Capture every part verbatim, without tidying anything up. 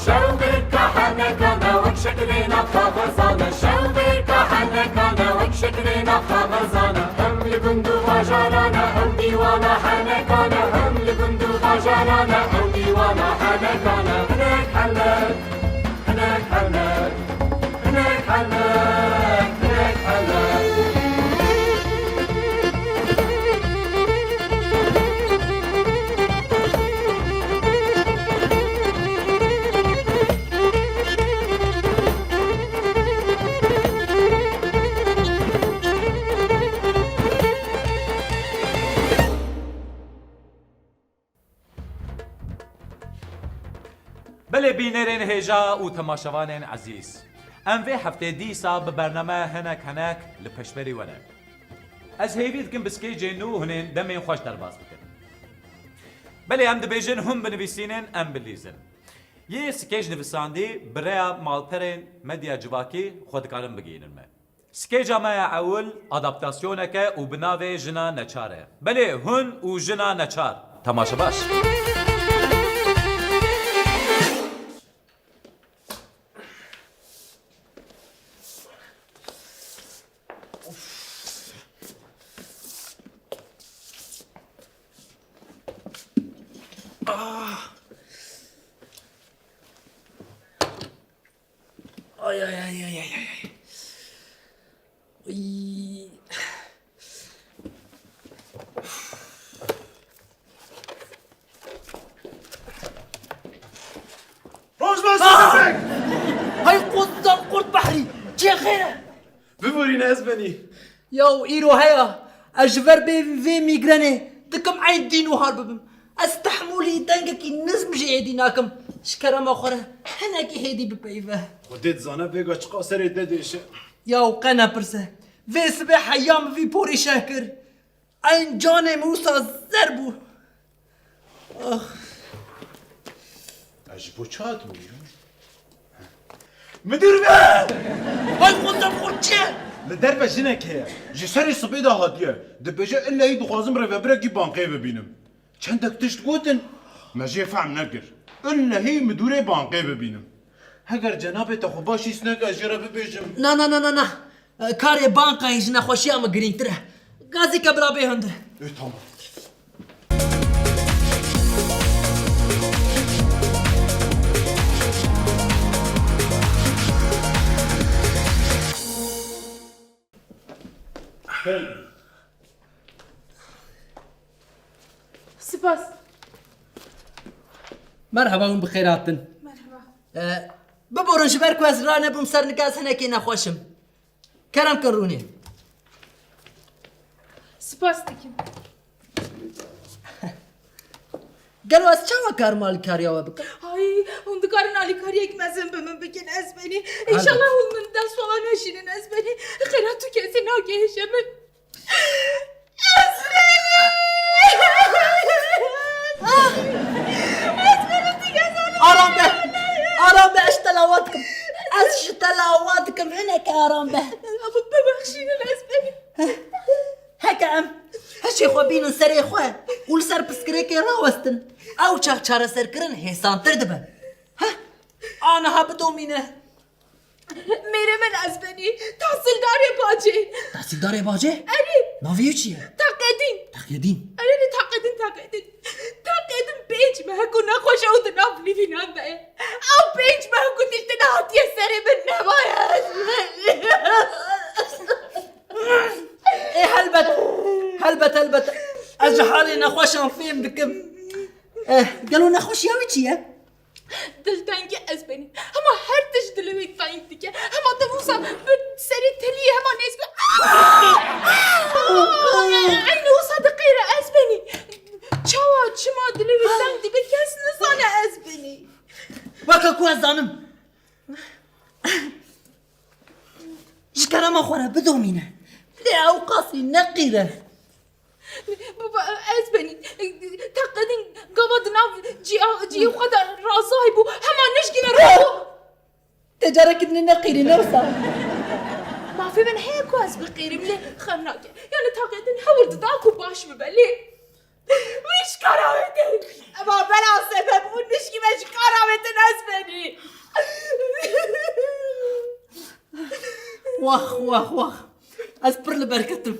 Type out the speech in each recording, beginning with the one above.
Şewbêrka henekane wek şekilêna kaxezane, şewbêrka henekane wek şekilêna kaxezane. Hem li gund û bajarane ew dîwana henekane, hem li gund û bajarane ew dîwana henekane. Hinek henek, hinek henek, hinek henek, hinek henek. Belê bînerên hêja û temaşevanên ezîz, em vê heftê dîsa bi bername hinek henek li pêşberî we ne. Ez hêvî dikim bi skêcên nû hûn ê demên xweş derbas bikin. Belê em dibêjin hûn binivîsînin, em bilîzin. Yê skêc nivisandî bi rêya malperên medya civakî xwe dikarin bigihînin me. Skêca me ya ewil adaptasyoneke û bi navê Jina Neçar e. Belê hûn û jina neçar. Temaşe baş. Ay, ay, ay, ay, ay, ay. Ay. Rojbaş Ah! Hay qozdan qurt behrî. Çê xêr e? Biborîne ez benî. Yaw îro heya, ez ji ver bê vê mîgrenê dikim eyn dîn û har bibim. Ez tehmûlî dengekî nizm jî êdî nakim. Ji kerema xwe re hinekî hêdî bipeyve. Xwedê dizane vêga çiqas serê te dêşe. Yaw qe nepirse. Vê sibê heya min vî porî şeh kir. Eyn canê min wisa zer bû. Ax. Ez ji bo çi hatibûm îro? Midir be! Hay xwezem xwe çi ye? Li derve jinek heye. Ji serê sibê de hatiye. Dibêje illehî dixwazim rêvebirekî bankê bibînim. Çendek tişt gotin, me jê fehm nekir. Illehî midûrê bankê bibînim. Heger cenabê te xwe baş hîs neke, ez jê re bibêjim. Na, na, na, na, na. Karê bankayê ji nexweşiya min girîngtir e. Gazîke bila bê hundir. Ê, tamam. Spas. Merheba, hûn bi xêr hatin. Merheba. E, biborin ji ber ku ez ranebûm ser nika, ez hinekî nexweş im. Kerem kin rûnê. Spas dikim. Gelo ez çawa karim alîkariya we bikim? Hay, hûn dikarin alîkariyek mezin bi min bikin, ez benî. Elbet. Înşallah hûn min dest xwe neşînin, ez benî. Xêra tu kesê nakehişe min. Ez benî. Ez benî, tu kes alîkariya Aram be. Aram be, ez ji te lawa dikim. Ez ji te lawa dikim, hineke aram be. Bibexşînin, ez benî. Heke em hişê xwe bînin serê xwe û li ser piskirêkê rawestin, ew çax çareserkirin hêsantir dibe. Heh, aniha bidomîne. Mêrê min ez benî, tahsildarê bacê. Tahsildarê bacê? Erê. Navê wî çi ye? Taqedîn. Taqedîn. Erê, erê, Taqedîn, Taqedîn. Taqedîn pênc meh ku nexweş ew di nav nivînan de ye. Ew pênc meh ku dîl tune hatiye serê min nemaye. Ê, helbet, helbet, helbet. Ez ji halê nexweşan fêm dikim. Eh, gelo nexweşiya wî çi ye? Diltengî ez benî. Hema her tişt dilê wê teng dike. Hema te wisa bi serê telî hema nêz be. Eynî wisa diqîre ez benî. Çawa, çima dilê wê teng dibe kes nizane ez benî. Weke ku ez zanim. Ji kerema xwe re bidomîne. Lê ew qasî neqîre. Baba, ez benî. Teqedîn gava di nav ciya, ciyê xwe de razayî bû. Hema nişkîne rû. Te carekî din neqîrî, ne wisa? Mafê min heye ku ez biqîrim, lê xem nake. Yani taqetin hewl dida ku baş bibe, lê wî ji kar avêtin. Ema bela sebeb û nişkî me ji kar avêtin, ez benî. Wax, wax, wax. Ez pir li ber ketim.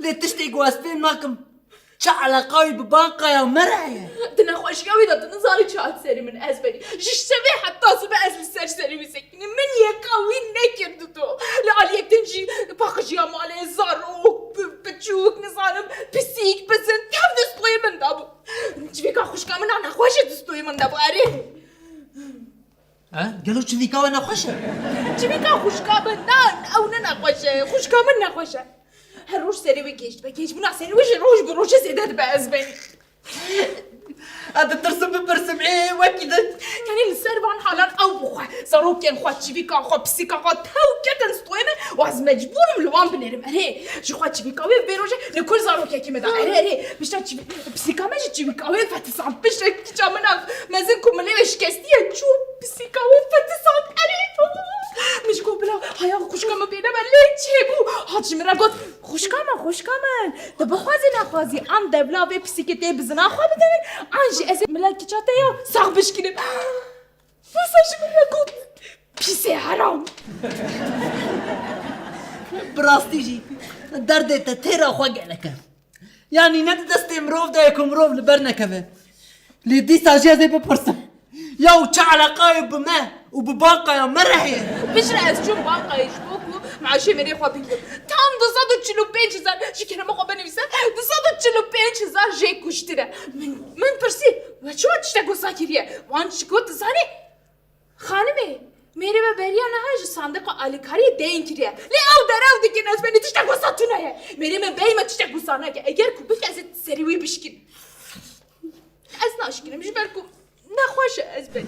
Lê tiştê ku ez fêm nakim, çi eleqa wî bi bankaya me re heye? Di nexweşiya wî de tu nizanî çi hat serî min, ez benî. Ji şevê heta sibe ez li ser serî wî sekinîm. Min yeka wî nekir dido. Li aliyek din jî paqijiya malê, zarok, pi-, piçûk, nizanim, pisîk, bizin, tev di stoyê min de bû. Civîka xwişka min a nexweş e di stoyê min de bû, erê. He? Gelo çivîka we nexweş e? Çivîka xwişka min, na, ew ne nexweş e. Xwişka min nexweş e. Her roj serê wê gêj dibe. Gêjbûna serê wê jî roj bi rojê zêde dibe, ez benî. Ez ditirsim bipirsim, ê, wekî din. Yani li ser van halan ew bi xwe, zarokên xwe, çivîka xwe, pisîka xwe tew ketin stoyê min û ez mecbûr im li wan binêrim. Erê, ji xwe çivîka wê vê rojê li kul zarokekî min de. Erê, erê, pişta çivî-, pisîka me jî çivîka wê fetisand. Piştre kiça min a mezin ku milê wê şikestî ye çû pisîka wê fetisand. Erê, min ji ku bila haya xwişka min bêne me lê çêbû. Hat ji min re got, xwişka min, xwişka min, tu bixwazî nexwazî an devla vê pisîkê tê bizina xwe bidin, an jî ez ê mila kiça te ya sax bişkînim. Wisa ji min re got, pîsê heram. Bi rastî jî derdê te têra xwe gelek e. Yanî ne di destê mirov de ye ku mirov li ber nekeve. Lê dîsa jî ez ê bipirsim. Ya û çi eleqayê bi me û bi bankaya me re heye? Piştre ez çûm bankayê ji bo ku meaşê mêrê xwe bigirim. Tam du sed û çil û pênc hezar, ji kerema xwe binivîse, du sed û çil û pênc hezar jê kuştine. Min, min pirsî, we çima tiştek wisa kiriye? Wan jî got, dizanî? Xanimê, mêrê me beriya niha ji sandiqa alîkariyê deyn kiriye. Lê ew derew dikin, ez benî tiştek wisa tune ye. Mêrê me bey me tiştek wisa nake. Eger ku bike ez ê serî wî bişkînim. Ez naşkînim ji ber ku nexweş e, ez benî.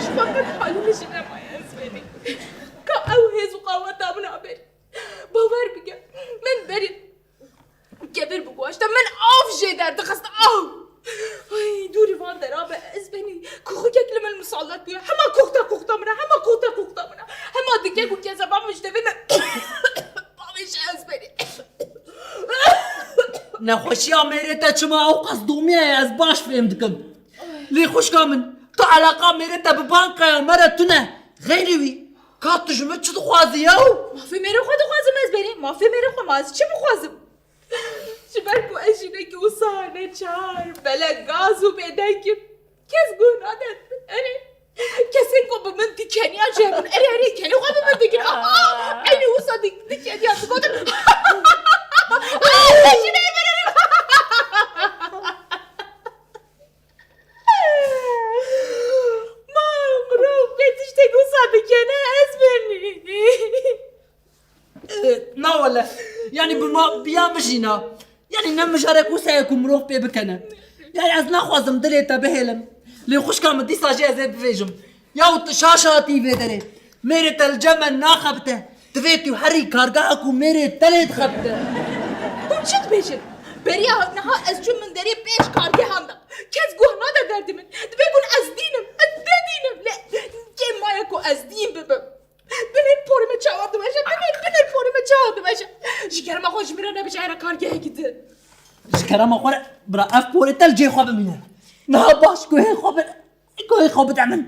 Ji xwe pir halî min jî nemaye, ez benî. Ka ew hêz û qaweta min a berî. Bawer bike, min berî kevir biguhaşte, min av jê derdixist, av! Ay, dûrî van dera be, ez benî kuxikek li min misallet bûye. Hema kuxta kuxta min e, hema kuxta kuxta min e. Hema dike ku kezeba min ji devê min bavêje, ez benî. Nexweşiya mêrê te çima ew qas domiye ye, ez baş fêm dikim. Lê xwişka min, tu eleqa mêrê te bi bankaya me re tune. Xeyrî wî, ka tu ji min çi dixwazî yew? Mafê mêrê xwe dixwazim ez benî. Mafê mêrê xwe, ma ez çi bixwazim? Ji ber ku ez jinekî wisa neçar, bele gaz û bêdeng im. Kes guh nade. Erê. Kesên ku bi min dikeniyan jê hebûn. Erê, erê, kenê xwe bi min dikin. Aha! Eynî wisa dik-, dikeniyan digotin. Ay, jinê verelim. Ma mirov vê tiştek wisa dikene, ez benî. Eh, na wele. Yanî bi ma, bi ya min jî na. Yanî ne mijarek wisa ye ku mirov pê bikene. Yanî ez naxwazim dilê te bihêlim. Lê xwişka min dîsa jî ez ê bivêjim. Yaw tu şaş hatî vê derê. Mêrê te li cem me naxebite. Divê tu herî kargeha ku mêrê te lê dixebite. Hûn çi dibêjin? Beriya niha ez çûm min derê pênc kargehan da. Kes guh nade derdê min. Dibê hûn ez dîn im. Ez ne dîn im. Lê kêm maye ku ez dîn bibim. Binêr porê me çawa diweje, binêr, binêr porê me çawa diweje. Ji kerema xwe ji min re nebêje, era kargehekî din. Ji kerema xwe re, bira, ev porê te li cihê xwe bimîne. Niha baş guhê xwe bi-, guhê xwe bide min.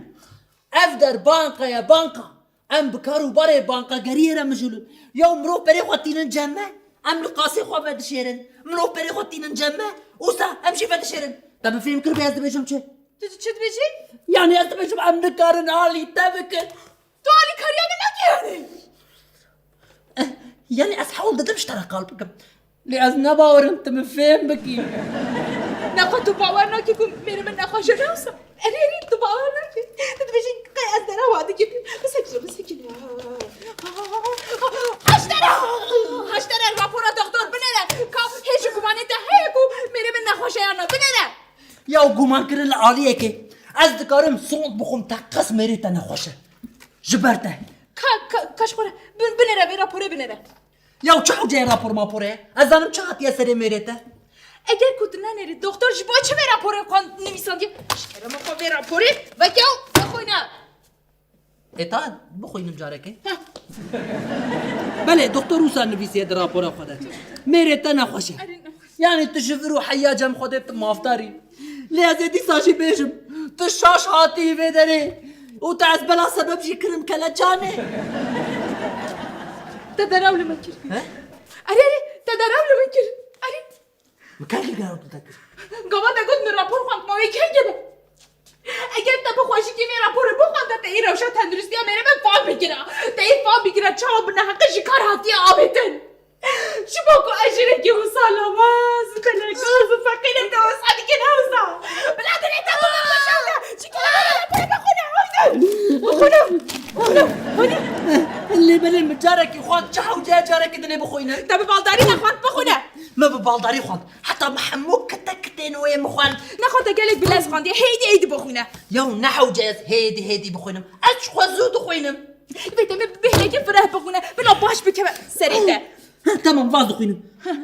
Ev der banka ye, banka. Em bi kar û barê bankageriyê re mijûl in. Ya mirov perê xwe tînin cem me, em li qasê xwe vedişêrin. Mirov perê xwe tînin cem me, wisa em jî vedişêrin. Te bi fêm kir bê ez dibêjim çi? Tu, tu çi dibêjî? Yanî ez dibêjim em nikarin alî te bikin. Tu alîkariya min nakî yanî? Eh, yanî ez hewl didim ji te re qal bikim. Lê ez ne bawer im tu min fêm bikî. Nexa tu bawer nakî ku mêrê min nexweş e, ne wisa? Erê, erê, tu bawer nakî. Tu dibêjî qey ez derewa dikî. Bisekine, bisekine. Haştere! Haştere, rapora doktor binêre. Ka hê jî gumanê te heye ku mêrê min nexweş e yan na, binêre. Ya gumankirin li aliyekê. Ez dikarim sond bixwim te qas mêrê te nexweş e. Ji ber te. Ka, ka, ka ji xwe re. Bin-, binêre vê raporê binêre. Ya çi hewceyê rapor maporê ye? Ez zanim çi hatiye serê mêrê te. Eger ku tu nenêrî, doktor ji bo çi vê raporê xwe nivîsandiye? Ji kerema xwe vê raporê veke û vexwîne. Ê ta bixwînim carekê. Heh. Belê, doktor wisa nivîsiye di rapora xwe de. Mêrê te nexweş e. Yanî tu ji vir û heya cem Xwedê tu mafdar î. Lê ez ê dîsa jî bêjim, tu şaş hatî vê derê. Û te ez bela sebeb jî kirim keleçanê. Te derew li min kir. He? Erê, erê, te derew li min kir. Erê. Min kengî derew li te kir? Gava te got min rapor xwend, ma wê kengê be? Eger te bi xweşikî vê raporê bixwanda, te ê rewşa tenduristiya mêrê me fam bikira. Te ê fam bikira çawa bi neheqî ji kar hatiye avêtin. Ji bo ku ez jinekî wisa lamaz, belengaz û feqîr im, te wisa dikî ne wisa. Bila dilê te bixwe xweşan de. Çi kere bixwîne, bixwîne, bixwîne. Lê belê min carekî xwend, çi hewce ye carekî dinê bixwîne? Te bi baldarî nexwend, bixwîne. Me bi baldarî xwend. Heta me hemû kite kitên wê min xwend. Nexwe te gelek bi lez xwendiye. Hêdî hêdî bixwîne. Yaw ne hewce ez hêdî hêdî bixwînim. Ez ji xwe zû dixwînim. Vê demê bi bêhnekê fireh bixwîne. Bila baş bikeve serê te. Heh, tamam, vaz dixwînim. Heh,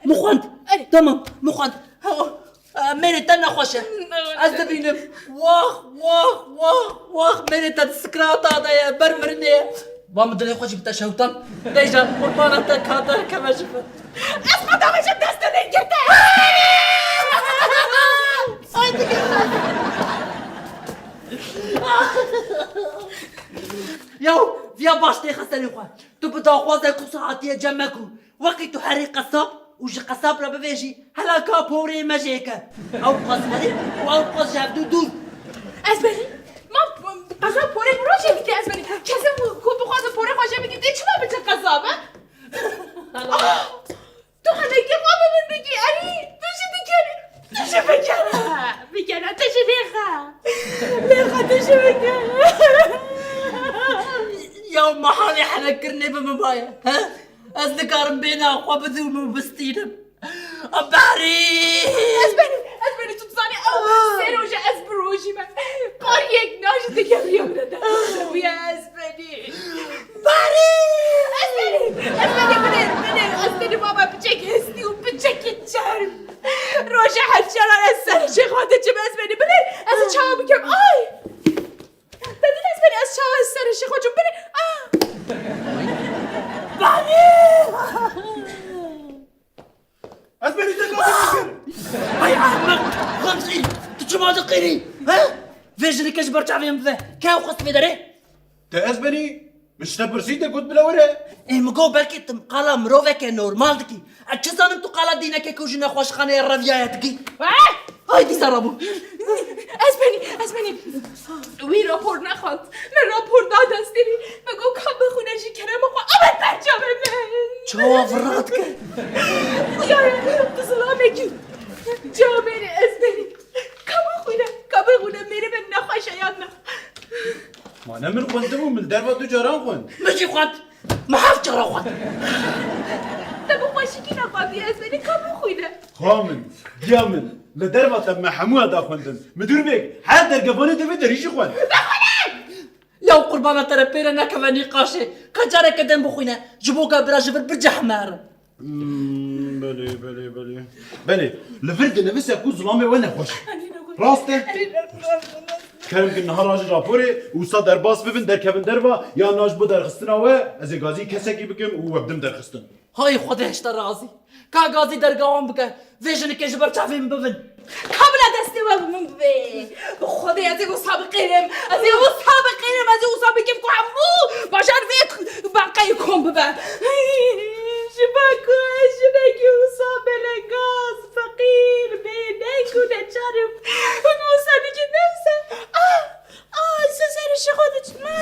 min xwend. Erê. Tamam, min xwend. Ha, e, mêrê te nexweş e. Ez dibînim. Wah, wah, wah, wah, mêrê te di sikrata de ye, ber mirinê ye. Va min dilê xwe jî bi te şewtan. Deycan, qurbana te ka derkeve ji vir. Ez xwe davêjim destê lê girte. Ay, digir. Yaw, viya baş têxe serê xwe. Tu bi daxwaze ku hatiye cem me ku. Wekî tu herî qesab û ji qesab re bivêjî, hela ka porê me jê ke. Ew qas herî û ew qas ji hevdû dûr. Ez berî? Ma qesab porê bi rojê dike ez berî. Kesê ku, ku bixwaze porê xwe jê bike, tê çima biçe qesab, e? Ah! Tu henekê xwe bi min dikî, erî, tu jî dikerî. Tu jî bikere. Bikere, tu jî lêxe. Lêxe, tu jî bikere. Ya mehalê henekirinê bi min baye, he? Ez nikarim bêhna xwe bidûm û bistînim. Berî! Ez berî, ez berî, tu dizanî ew sê roj e ez bi rojî me. Qariyek najî digeriya min e, derdibûye ez berî. Berî! Ez berî, ez berî, binêr, binêr, ez tenê mama piçek hestî û piçekî çerm. Roja hevşeran ez ser şêxwa diçim, ez berî, binêr, ez ê çawa bikim, ay! Te dît ez berî, ez çawa ez ser şêxwa çûm, binêr, ah! Berî! Ez berî te gazî kir. Ay ehmeq, xemzî, tu çima diqîrî? He? Vê jinike ji ber çavê min bive. Ke ew xist vê derê? Te ez berî, min ji te pirsî, te got bila were. Ê, min got belkî tu qala miroveke normal dikî. Ez çi zanim tu qala dîneke ku ji nexweşxaneyê reviyaye dikî. He? Ay, dîsa rabû. Ez benî, ez benî. Wî rapor nexwend. Min rapor da destê wî. Min got, ka bixwîne ji kerema xwe, ebe ber çavê min. Çawa vira dike? Xuya ye, tu zilamekî. Camêrê ez benî. Ka bixwîne, ka bixwîne, mêrê min nexweş e yan na? Ma ne min xwendibû, min derva du caran xwend. Min jî xwend. Me heft cara xwend. Te bi xweşikî nexwendî, ez benî ka bixwîne. Xwa min, diya min, li derva te me hemû da xwendin. Midûr bêg, her dergevanê divê derî jî xwend. Bixwîne! Ya qurbana te re pê re nekeve nîqaşê. Ka careke din bixwîne, ji bo ka bira ji vir bicehme herin. Hmm, belê, belê, belê. Belê, li vir dinivise ku zilamê we nexweş e. Rast e? Kerem kin niha rajin raporê û wisa derbas bibin, derkevin derva, ya na ji bo derxistina we, ez ê gazî kesekî bikim û we bidim derxistin. Hay Xwedê ji te razî. Ka gazî derga wan bike, vê jinike ji ber çavê min bibin. Ka bila destê we bi min bibê. Bi Xwedê ez ê wisa biqîrim, ez ê wisa biqîrim, ez ê wisa bikim ku hemû bajar vê beqeyê kom bibe. Ji ber ku ez jinekî wisa belengaz, feqîr, bêdeng û neçar im. Min wisa dikî ne wisa. Ah! Ay, se serê şixwe diçme.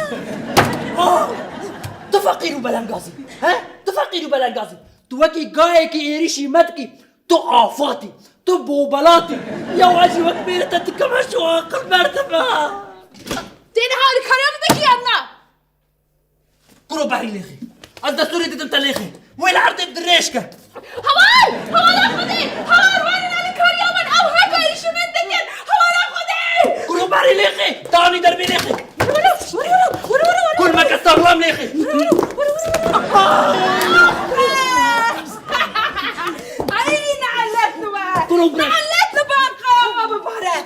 Ah! Tu feqîr û belengazî. He? Tu feqîr û belengazî. Tu wekî gayekî êrîşî me dikî. Tu afatî. Tu bobelatî. Ya ez jî wek mêrê te dikeme şu aqil merdime. Tê niha alîkariya min vekî yan na? Kuro berî lêxê. Ez destûrê didim te lêxê. Wê li erdê dirêj ke. Hawar! Hawara Xwedê! Hawar werin alîkariya min! Ew heke êrîşî min dikin! Hawara Xwedê! Kuro berî lêxê! Danî derbê lêxê! Were, were, were, were, were, were, were. Kulmeke saxlam lêxê! Were, were, were, were, were. Ay, nalet li we! Kuro berî. Nalet li banka we bibare!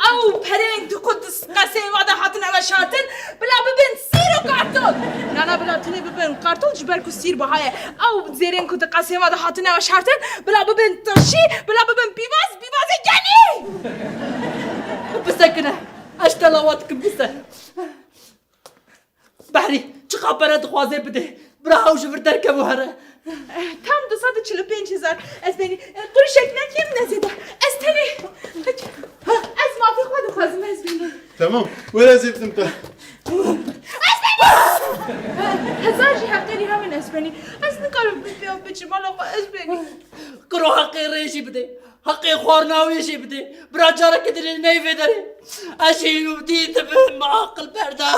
Ew perên di ku di qesê we de hatine veşartin, bila bibin sîr û karton. Na, na, bila tu Bibin qartol ji ber ku sîr biha ye. Ew zêrên ku di qesê me de hatine veşartin, bila bibin tirşî, bila bibin pîvaz, pîvazê genî! Bisekine. Ez telawa dikim, bise. Behrî, çiqa pere dixwaze bide. Bira ew ji vir derkeve û here. Tam du sed û çil û pênc hezar. Ez benî, qurişek nekêm ne zêde. Ez tenê. Ez mafê xwe dixwazim, ez benî. Tamam. Were ez ê bidim te. Ez benî! Hezar jî heqê riha min, ez benî. Ez nikarim bi pêya biçim, mala xwe, ez benî. Kuro heqê rê jî bide. Heqê xwarina wê jî bide. Bira careke din neyê vê derê. Ez jî û dî dibim aqil berda.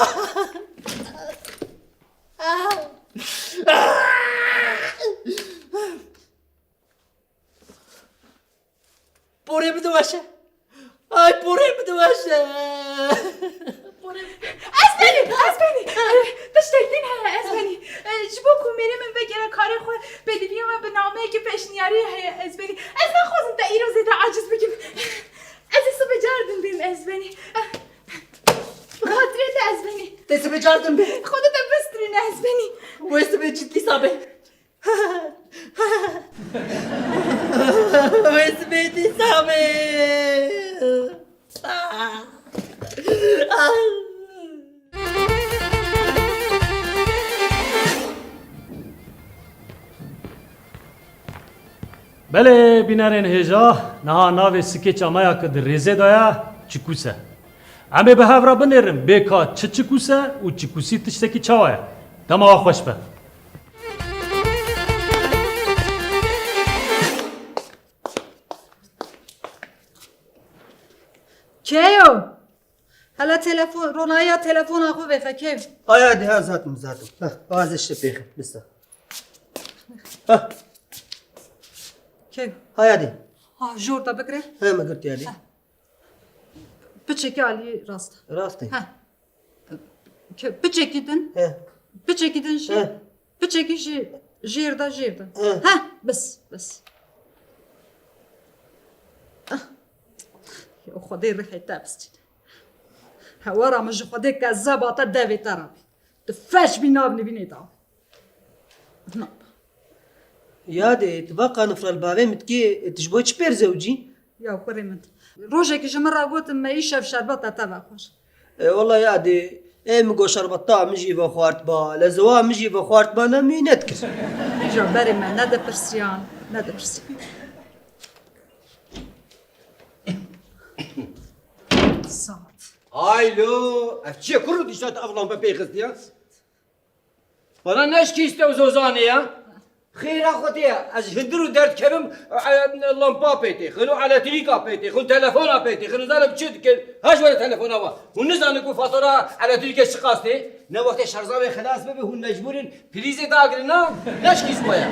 Porê min diweşe. Ay, porê min diweşe. Porê min. Ez benî, ez benî. Tiştek din heye, ez benî. Ji bo ku mêrê min vegere karê xwe, pêdiviya me bi nameyekî pêşniyarî heye, ez benî. Ez naxwazim te îro zêde aciz bikim. Ez ê sibê car din bêm, ez benî. Xatirê te, ez benî. Te sibê car din bê. Xwedê te bistirîne, ez benî. Wê sibê çi dîsa bê. Wê sibê dîsa bê. Belê, bînerên hêja, niha navê sikeça me ya ku di rêzê de ye, çikûs e. Em ê bi hev re binêrin bê ka çi çikûs e û çikûsî tiştekî çawa ye. Dema we xweş be. Kê yo? Hela telefon, ronayiya telefona xwe vêxe, kê? Haya de, ha, zatim, zatim. Ha, bazı işte pêxim, bista. Ha. Kê? Haya de. Ha, jor da bikire. He, me girtiya de. Ha. Piçekî alî rast. Rast e. Ha. Ke-, piçekî din. He. Piçekî din jî. He. Piçekî jî jêr de, jêr de. He. Ha, bes, bes. Ah. Ya Xwedê rihê te bistîne. Hewara min ji Xwedê kezeba te devê te rabî. Tu feş bî nav nivînê da. Na. Yadê, tu va qanifra li bavê min dikê, tu ji bo çi pêr zewcî? Ya kurê min. Rojekî ji min re gotin me îşev şerbeta te vexwar. E, wela yadê, ê min got şerbeta min jî vexwartba, lezewa min jî vexwartba, ne min nedikir. Îja berê me nedipirsiyan, nedipirsiyan. Saet. Aylo, ev çi ye kuro dîsa tu ev lampe pê xistiye? Bana neşkîste û zozanê ya. Xêra Xwedê ya. Ez ji hundir û derdikevim, e, e, lampa pê têxin û eletrîka pê têxin, telefona pê têxin, nizanim çi dikin. Ha ji were telefona wa. Hûn nizanin ku fatura eletrîkê çiqas tê? Ne wextê şerzavê xilas bibe, hûn mecbûr in prîzê dagirin, na? Neşkîst waya.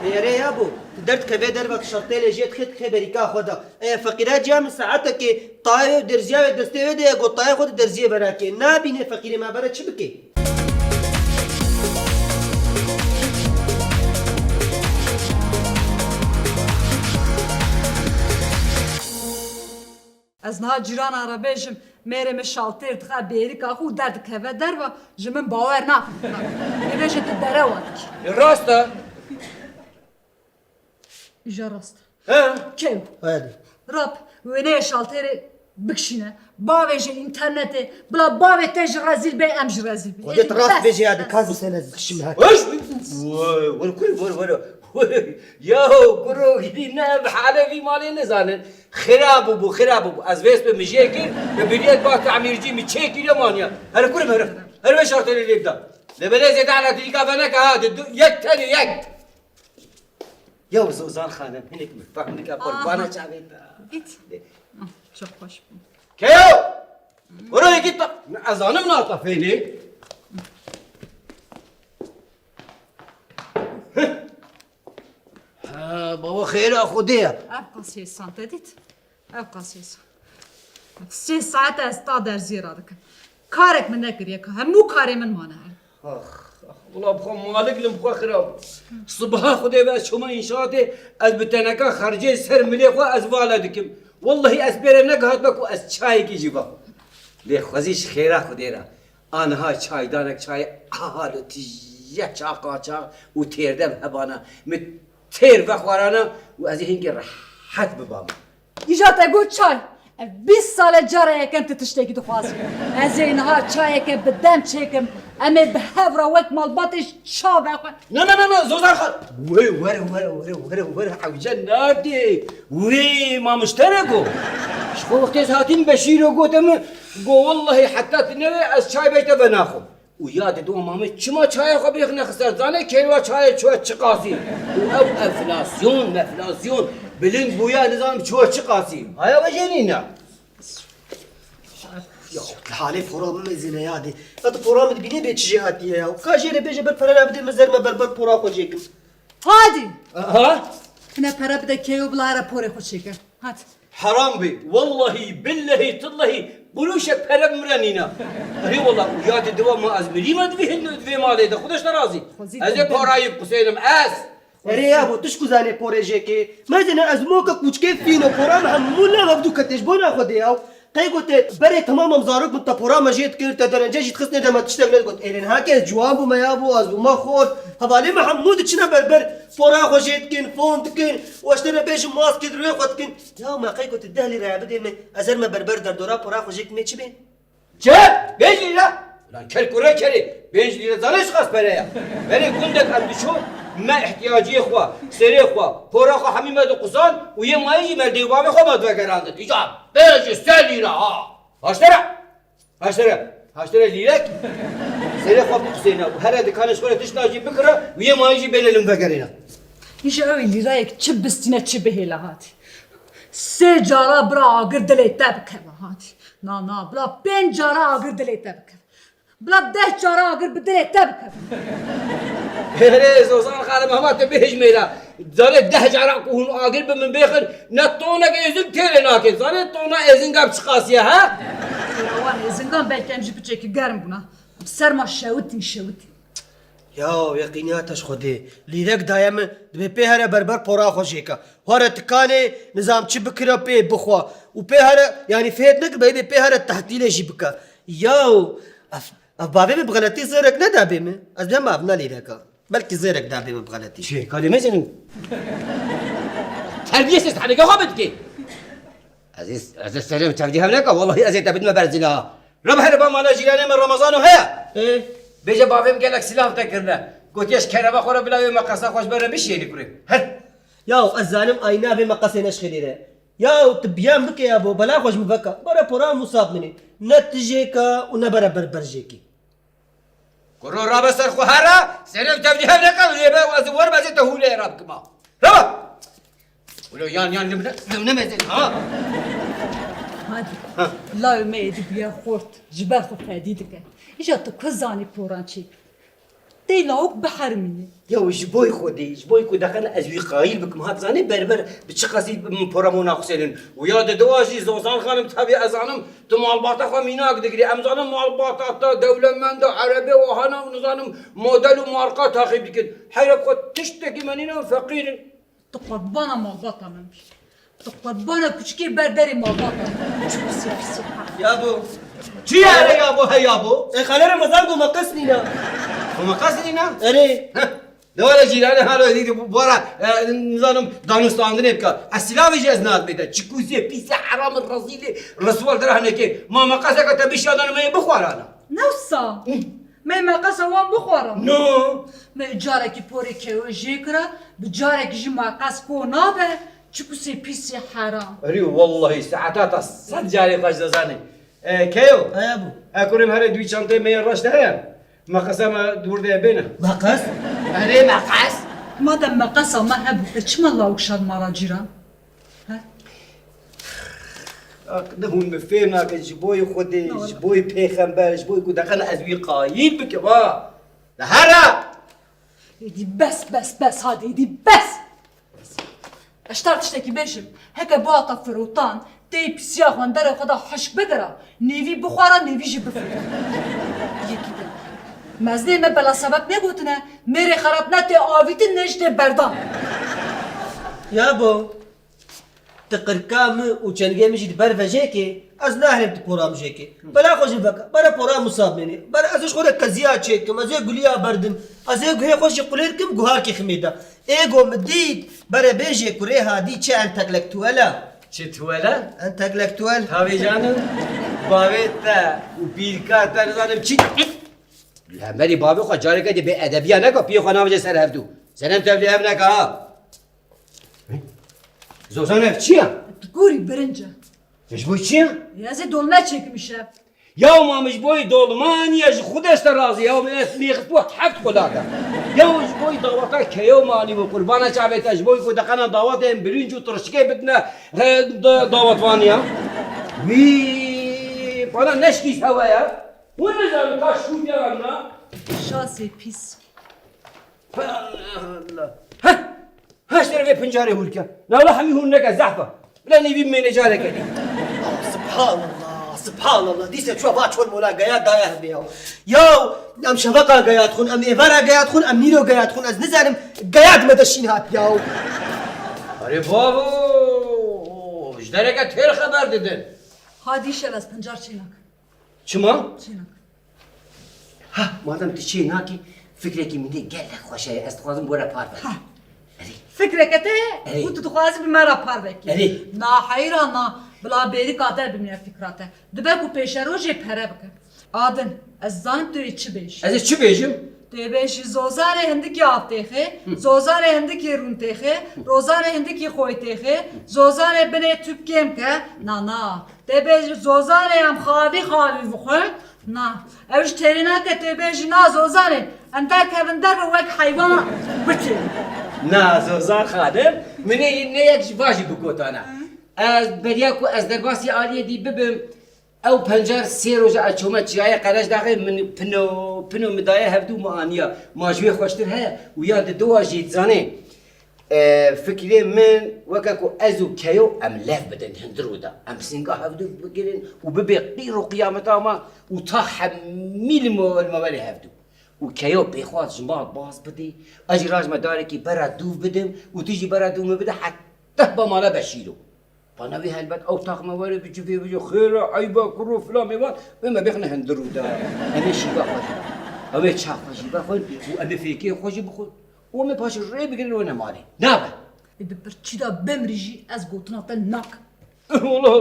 Êrê ya bo, tu derdikevê derve, tu şertê lê jê dixê, dixê berîka xwe de. Ê feqîra ciya min saetekê tayê wê derziya wê destê wê de ye, got tayê xwe di derziyê verakê. Nabîne feqîrê me bere çi bike? Ez niha cîrana re bêjim, mêrê min şaltêr dixe bêrîka xwe û derdikeve derve, ji min bawer nakin. Ê bêje tu derewa dikî. Rast e. Îja rast. He? Kew. Hadi. Rab, wêneyê şaltêrê bikişîne. Bavêje înternetê. Bila bavê te jî rezîl bê, em jî rezîl bî. Xwedê tu rast bêjê ya, de kazim sen ez dikişim ha. Hoş. Vay, vur kur, vur, vur. Ya kuro, gidî ne, bi hale vî malê nizanin. Xira bû, bû, xira bû, bû. Ez vêst bi mijê kir, bi biriyet ba temircî mi çê kiriye maniya. Her kurim, her, her ve şaltêrê lê bida. Lê belê zêde elektrîka veneke ha, di du, yek tenê, yek. Ya Zozan xanim, hinek min fehmdike, qurbana çavê te. Ît. Çok hoş. Keyo! Wero yekî ta, ez zanim na ta fênê. Ha, baba xêra Xwedê ye. Ev qas hêsan te dît. Ev qas hêsan. Sê saet ez ta derziyê radikim. Karek min nekiriye ka hemû karê min mane her. Ax, ax, wela bi xwe malik lim xwe xirab. Sibaha Xwedê ve ez çûme înşaatê, ez bi teneka xercê ser milê xwe ez vale dikim. Wellahî ez pê re negihatme ku ez çayekî jî vexwim. Lê xwezî ji xêra Xwedê re. Aniha çaydanek çayê ahal û tij. Ceh çaxa çax û têrde bi hebana. Min têr vexwarana û ez ê hingê rehet bibam. Îja te got çay. Ev bîst sal e cara yekem tu tiştekî dixwazî. Ez ê niha çayeke bi dem çêkim. Em ê bi hev re wek malbatê çav vexwin. Na, na, na, na, Zozan Xan. Were, were, were, were, were, were, hewce nake. Wê mamiştere go. Ji xwe wextê ez hatîm Beşîro gote min, go, wellahî heta tu newê ez çay bey te venaxwim. Û ya dide û mamê çima çaya xwe bêxine xisar? Zanê kêwa çayê çûye çi qasî? Û ew enflasyon, meflasyon, bilind bûye, nizanim çûye çi qasî? Haya ve jenîna. Ya, halê pora min mezine ya dê. Ya tu pora min dibînê bê çi jê hatiye ya? Ka jê re bêje ber pere re bidê min zer me berber pora xwe jê kim. Hadi! Aha! Tine pere bide keyo bila re porê xwe çêke. Hadi. Heram bê. Wellahî, billehî, tillehî, qurûşek pere bi min re nîne. Erê wela, û ya di diwa ma ez mirî me divê hin di vê malê de. Xwedê ji te razî. Xwezî Ez ê te parayî biqusênim, ez. Erê ya bo, tu ji ku zanê porê jêkê? Mezine ez moke kûçkê fîno, pora min hemû li hevdu kete, ji bona Xwedê ya. Qey gote, berê temam em zarok bûn, te pora me jê dikir, te derence jî dixistine de me tiştek negot. Êrê niha ke ez ciwan bûme ya bo, ez bûme xort. Hevalê me hemû diçine berber, pora xwe jê dikin, fon dikin. Û ez te re bêjim maskê di rûyê xwe dikin. Ya me qey gote deh lîre ya bidê min, ez her me berber derdora pora xwe jê dikimê çi bê? Çi? Pênc lîre? Ulan kel kurê kelê, pênc lîre zanê çiqas pere ye? Berê gundek em diçûn, me ihtiyaciyê xwe, serê xwe, pora xwe hemî me diqusan û yê mayî jî me li dê û bavê xwe me divegerandin. Îca pênc û sê lîre ha! Haştere! Haştere! Haştere lîrek! Serê xwe biqusêne û here dikanê ji xwe re tişta jî bikire û yê mayî jî bêne li min vegerêne. Îja ew ê lîrayek çi bistîne çi bihêle hatî. Sê cara bira agir dilê te bikeve hatî. Na, na, bila pênc cara agir dilê te bikeve. Bila deh cara agir bi dilê te bikeve. Erê Zozan xanim, hema tu bêhijmêre. Zanê deh cara ku hûn agir bi min bêxin, ne tonek êzing têrê nake. Zanê tona êzinga bi çi qasî ye, ha? Wan êzingan belkî em jî piçekî germ bûna. Em serma şewitîn, şewitîn. Ya, yeqîniya te ji Xwedê. Lîrek daye min, dibê pê here berber pora xwe jêke. Here tikanê, nizam çi bikire pê bixwe. Û pê here, yanî fêt neke, bê pê here tehtîlê jî bike. Ya, ev, ev bavê min bi xeletî zêrek nedabê min. Ez nema ev ne lîreka. Belkî zêrek dabê min bi xeletî. Çi? Kadê mezenin. Terbiyesiz, haneke xwe bidikê. Ez ê, ez ê serê min tevdî hev neka, wellahî ez ê te bidime berzîla. Re bihere ba mala cîranê me Ramazano heye. Ê? Bêje bavê min gelek silav te kirine. Gotiye ji kerema xwe re bila wê meqesa xwe ji ber re bişiyênî kurê. Her. Yaw ez zanim ayna vê meqesê ne ji xêrê re. Yaw tu biyan bike ya bo, bela xwe ji min veka. Bara pora Musa bi min ê. Ne tu jêka û ne bere berber jêkî. Kuro rabe ser xwe here, serê tevdî hev neke, lê be ez wer bezê te hûlê ra bikima. Rabe! Ulo yan yan limne, limne mezin ha. Hadi. Ha. Lawê me êdî bûye xort, ji ber xwe fedî dike. Îja tu ku zanî poran çêkir? Tê lawik biherimînî. Ya ji boy Xwedê, ji boy ku deqene ez wî qayîl bikim, hat zanê berber bi çi qasî min pora mo naxusênin. Û ya di diwa jî Zozan xanim, tabii ez zanim, tu malbata xwe mînak digirî. Em zanin malbata te dewlemend e, erebe û hana û nizanim model û marka taxîb dikin. Heyre bi xwe tiştekî me nîne, em feqîr in. Tu qurbana malbata min bî. Tu qurbana kuçikê berberê malbata min. Çikusê pisî ha. Ya bo. Çi ya re ya bo, he ya bo? E, xalê Remezan go meqes nîna. Go meqes nîna? Erê. Heh. De were cîranê halo dî, bu ara, e, nizanim danûstandinê bike. Ez silavê jî ez nadimê te. Çikusê, pîsê, heramê, rezîlê, riswal dira hinekê. Ma meqeseke te bişiyandana me yê bixwarana. Newsa. Hı. Me meqesa wan bixwara. No. Me carekî porê kewe jê kira, bi carekî jî meqes ko nabe, çikusê pîsê heram. Erî wellahî saeta ta sed carê xwe ji zanê. E, Keyo. He bû. E, kurê min here dûyî çanteyê me yên reş de heye. Meqesa me di wir de ye bêne. Meqes? Erê meqes. Madem meqesa me hebû, e, çima lawik şad mala cîran? He? Ak, ne hûn min fêm nakin, ji boyê Xwedê, ji boyê pêxember, ji boyê ku deqene ez wî qayîl bikim, ha. De here! Êdî bes, bes, bes, hadi êdî bes! Ez ji te re tiştekî bêjim, heke bihata firotan, tê pîsiya xwe li derê xwe de hişk bikira, nêvî bixwara, nêvî jî bifirita. Yekî din. Mezinê me bela sebeb negotine, mêrê xerab ne tê avîtin, ne jî tê berdan. Ya bo. Qirka min û çengê min jî di ber vejêkê, ez naherim tu pora mijêkê. Bela xwe jî veke, bere pora Musa bimênê. Bere ez ê ji xwe re keziya çêkim, ez ê guliya berdim, ez ê guhê xwe jî qulêr kim, guharkê ximê de. Êgo min dît, bere bêjê kurê Hadî çi entelektuel e. Çi tuwel e? Entelektuel. Tavê canim, bavê te û pîrka te nizanim çi. Li hemberî bavê xwe careke dî bê edebiya neke, piyê xwe navêje ser hevdû. Senem tevlî hev neke ha. Zozan ev çi ye? Ti kurî birinc e. Ji bo çi ye? Ya ez ê dolme çêkim îşev. Ya ma min ji bo dolma niye, ji xwe de ez te razî. Ya min ez mêxif bû heft xwe dake. Ya ji bo daweta keyo manî bû, qurbana çavê te, ji bo ku deqena dawetê em birinc û tirşikê bidine, he, da-, dawetvanî ya. Wî, bana neşkî hewe ya. Hûn nizanin ka şût ya na. Şasê pîs. Allah Allah. Heh! Heh, ji derê vê pincarê hûn ke. Na wela hemî hûn neke, zehf e. Bila nîvî bimêne careke dî. Subhanallah, subhanallah. Dîse çûya va çol mola geya daye hebe ya. Ya, em şeveqa geya dixwin, em êvara geya dixwin, em nîro geya dixwin. Ez nizanim geya dime de şîn hat ya. Arê bavo, ji dereke têr xeber didin. Hadî şev ez pincar çênak. Çima? Çênak. Ha, madem tu çê nakî, fikrekî min dê gelek xweş heye, ez dixwazim bo re parve. Ha. Erê. Fikreke te heye Erê. Û tu dixwazî bi me re parve kî. Erê. Na heyra na, bila bêrîka te bimîne fikra te. Dibe ku pêşerojê pere bike. Adin, ez zanim tu ê çi bêjî. Ez ê çi bêjim? Tu ê bêjî zozarê hindikî avtêxê, Hı. Zozarê hindikî rûntêxê, rozarê hindikî xoytêxê, zozarê binê tûp kêm ke. Na, na. Tê bêjî zozanê em xalî xalî bixwin. Na. Ew ji têrê nake tê bêjî na zozanê em derkevin derve wek heywan biçin. Na zozan xanim, min ê ne yek ji va jî bigotana. Ez beriya ku ez derbasî aliyê dî bibim, ew pencar sê roja ez çûme çiyayê Qerejdaxê min pino, pino min daye hevdû min aniya. Ma ji wê xweştir heye û ya didowa jî dizanê. E, fikrê min weke ku ez û Keyo em lev bidin hundirû de. Em singa hevdû bigirin û bibê qîr û qiyameta me û ta hemî li me, li me welê hevdû. Û Keyo pêxwaz ji mal baz bidê, ez jî rajme darekî bera dûv bidim û tu jî bera dûv min bide heta ba mala Beşîro. Bana wî helbet ew taxme were bi civê wî xêr e, eyb e, kuro filan mêvan, wê me bêxne hundirû de. Em ê şîva xwe jî, em ê ça xwe jî vexwin û em ê fêkê xwe jî bixwin. Û em ê paşê rê bigirin wêne malê. Nabe. Ê bi pirçî de bimrî jî ez gotina te nakim. Wela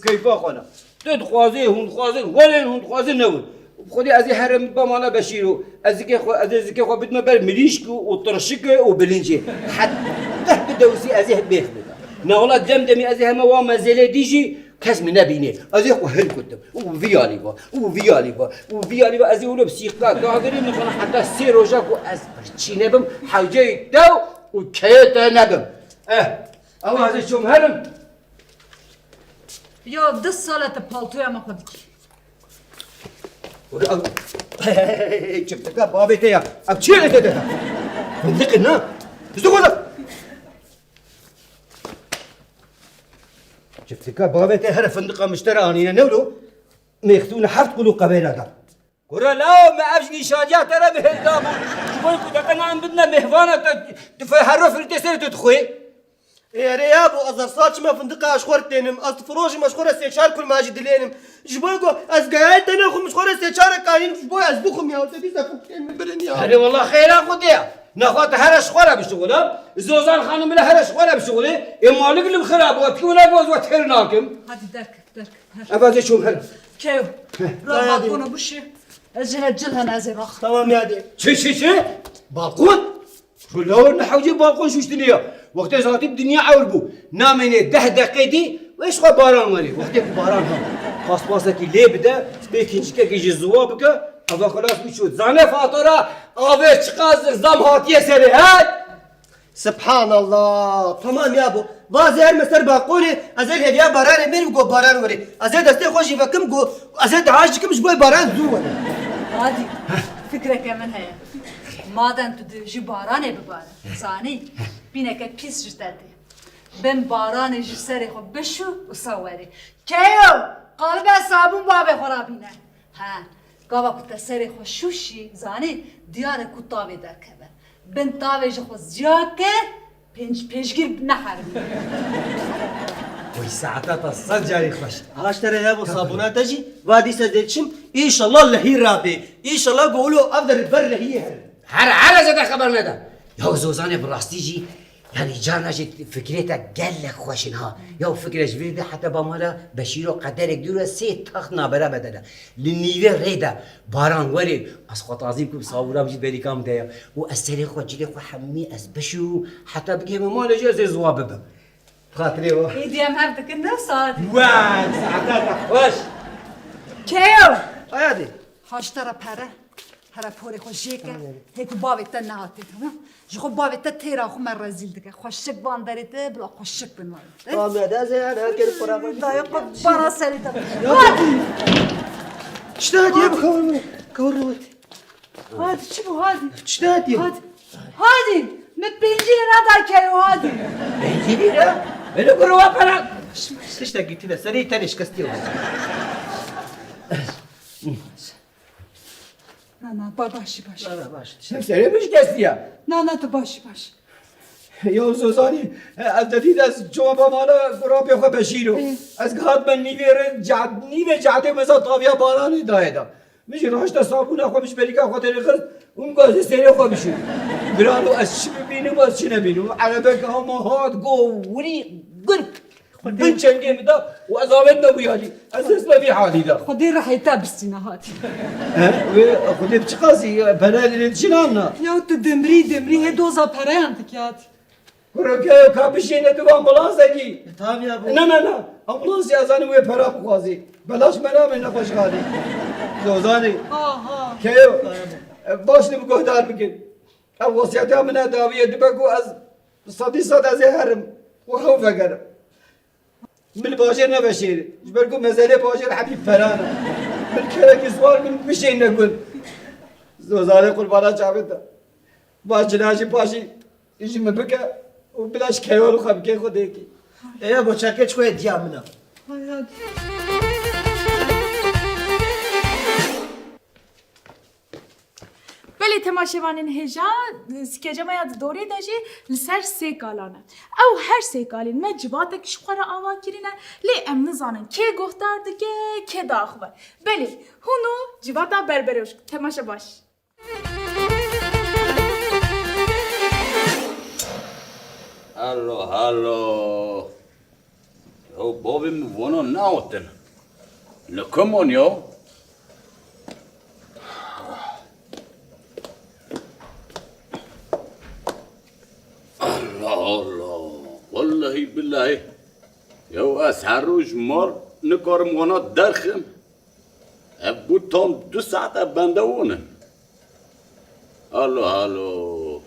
keyfa xwe ne. Tu dixwazî, hûn dixwazin, werin hûn dixwazin newin. Xwedê ez ê herim ba mala Beşîro. Ez zikê xwe, ez ê zikê xwe bidime ber mirîşk û tirşik û bilincê. Heta bidewsî ez ê bêx bida. Na wela dem demî ez ê heme wa mezelê dî jî kes min nebînê. Ez ê xwe hilkutim. Û vî alî va, û vî alî va, û vî alî va. Ez ê wilo bi sîqla dagirî min xwe heta sê roja ku ez birçî nebim, hewceyê te û keyê te nebim. Eh, ew ez ê çûm herim. Ya du sal e te paltoya me xwe dikî. Were ew çiftika bavê te ya. Ev çi ye te de? Findiq e na. Findiq e na. Çiftika bavê te here findiqa miştera anîne newlo. Mêxtûne heft qulû qebêla da. Kura law me ev ji nîşaniya te re bi hêl dabû. Ji bo ku deqe nan bidine mêhvana te, tu fe herro filtê serê tu dixwê. Ê, erê yabo, ez her sal çime findiqa ez xwe tênim. Ez difirojim, ez xwe re sê çar kulma jî dilênim. Ji bo ku ez geyayê te nexwim, ji xwe re sê çarek anînim, ji bo ez bixwim ya. Te dîsa ku tênim birin ya. Erê wela xêra xwe de ya. Nexwe te here ji xwe re bişixule. Zozan xanim bile here ji xwe re bişixule. Ê malik li xira bû. Tu wela goz we têr nakim. Hadi derk. Derk, her. Ev ez ê çûm her. Keyo. Heh. Ra balkona bişî. Ez jî he cil hene ez ê rax. Tamam ya dê. Çi, çi, çi? Balkon? Şu lawir ne hewcê balkon şuştinê ya. Wextê zatî bi dinya ewr bû. Namênê deh deqê dî, wê ji xwe baran werê. Wextê ku baran ha. Paspasekî lê bide, bê kîncikekî jî ziwa bike. Eva xelas bû çû. Zane fatora, avê çiqas zam hatiye serê, he? Subhanallah. Tamam ya bu. Vazê her me ser balkonê, ez ê hêviya baranê mêrim ku baran were. Ez ê destê xwe jî vekim ku ez ê dua jî kim ji bo baran zû were. Hadi, fikreke min heye. Madem tu dibêjî baranê bibare, zanî, pîneke pîs ji te tê. Bin baranê ji serê xwe bişû û sa were. Keyo, qalibe sabûn bavê xwe rabîne. He, gava ku te serê xwe şûşî, zanî, diyar e ku tavê derkeve. Bin tavê ji xwe ziya ke, pênc-, pêşgir neherin. Oy, saeta te sed carî xweş. Haştere ya bo sabûna te jî, va dîsa dê çim, înşallah lehî rabê. Înşallah golo ev der ber lehiyê her. Her, her ez te xeber neda. Ya Zozanê, bi rastî jî, yanî carna jî fikrê te gelek xweş in ha. Ya fikre ji vî de heta ba mala Beşîro qederek dûr e, sê taxt nabera bedene. Li nîvê rê de baran werê, ez xwe tazî bikim, sabûna min jî berîka min de ya. Û ez serê xwe, cilê xwe hemî ez bişû, heta bigihime malê jî ez ê ziwa bibim. Xatirê we. Êdî em hev dikin ne saet. Wey, saeta te xweş. Keyo. Aya dê. Haştara pere. Here porê xwe jê ke. Hê ku bavê te nehate, tamam? Ji xwe bavê te têra xwe me rezîl dike. Xweşik van derê te, bila xweşik bin van. Tamam ya, de ze ya, ne kir pora xwe. Dayê xwe bara serê te. Hadi. Çi de hediye bi xewir mi? Kewir mi? Hadi, çi bû, hadi? Çi de hediye? Hadi. Hadi. Min pêncî lîre da Keyo, hadi. Pêncî lîre? Hele kuro wa para. Tiştekî tune serê tenê şikestiye. Na, na, ba-, başî, başî. Na, na, baş. Serê min şikestiye. Na, na, tu başî, başî. Ya Zozanî, ez de dît ez çawa ba mala kurapê xwe Beşîro. Ê. Ez gihat me nîvê re, ca-, nîvê cadê me za taviya baranê dayê da. Min jî raşta sabûna xwe min ji berîka xwe derêxist û min got ez ê serê xwe bişûm. Biralo ez çi bibînim, ez çi nebînim. Erebek hema hat, got, wirî, gurk. Xwedê. Bin çengê min da û ez avêtime wî alî. Ez dest me vî halî da. Xwedê rihê te bistîne hatî. He? Wê Xwedê bi çi qasî? Pere lê çi nanna? Ya tu dimrî, dimrî hê doza pereyan dikî hatî. Kuro Keyo, ka bişêne tu ambulansê kî. E, tabii ya bu. Na, na, na. Ambulansê ez zanim wê pera bixwazî. Belaş me nabê nexweşxanê. Zozanê. Ha, ha. Keyo. Tamam. E, baş li min guhdar bikin. Ev wesiyeta min e dawiyê dibe ku ez Sedî sed ez ê herim û hew vegerim. Min li bajêr neveşêrî. Ji ber ku mezelê bajêr hemî peran e. Min kerekî siwar min bişêne gund. Zozanê qurbana çavê te. Va cila jî paşî ji min bike û bila ji keyol xwe bike xwe dêkî. Eya bo çekê çi xwe diya min e. Belê temaşevanên hêja, skecema ya di dorê de jî li ser sê kalan e. Ew her sê kalên me civatek ji xwe re ava kirine, lê em nizanin kê guhdar dike, kê diaxive. Belê, hûn û civata Berberojk. Temaşe baş. Hello, hello. Yo, bavê min vana nehatin. Li ku man ya? Allah Allah. Wellehî billehî. Yo, ez her roj mar nikarim wana derxim. Ev bû tam du saet ev bende wan in. Alo, alo.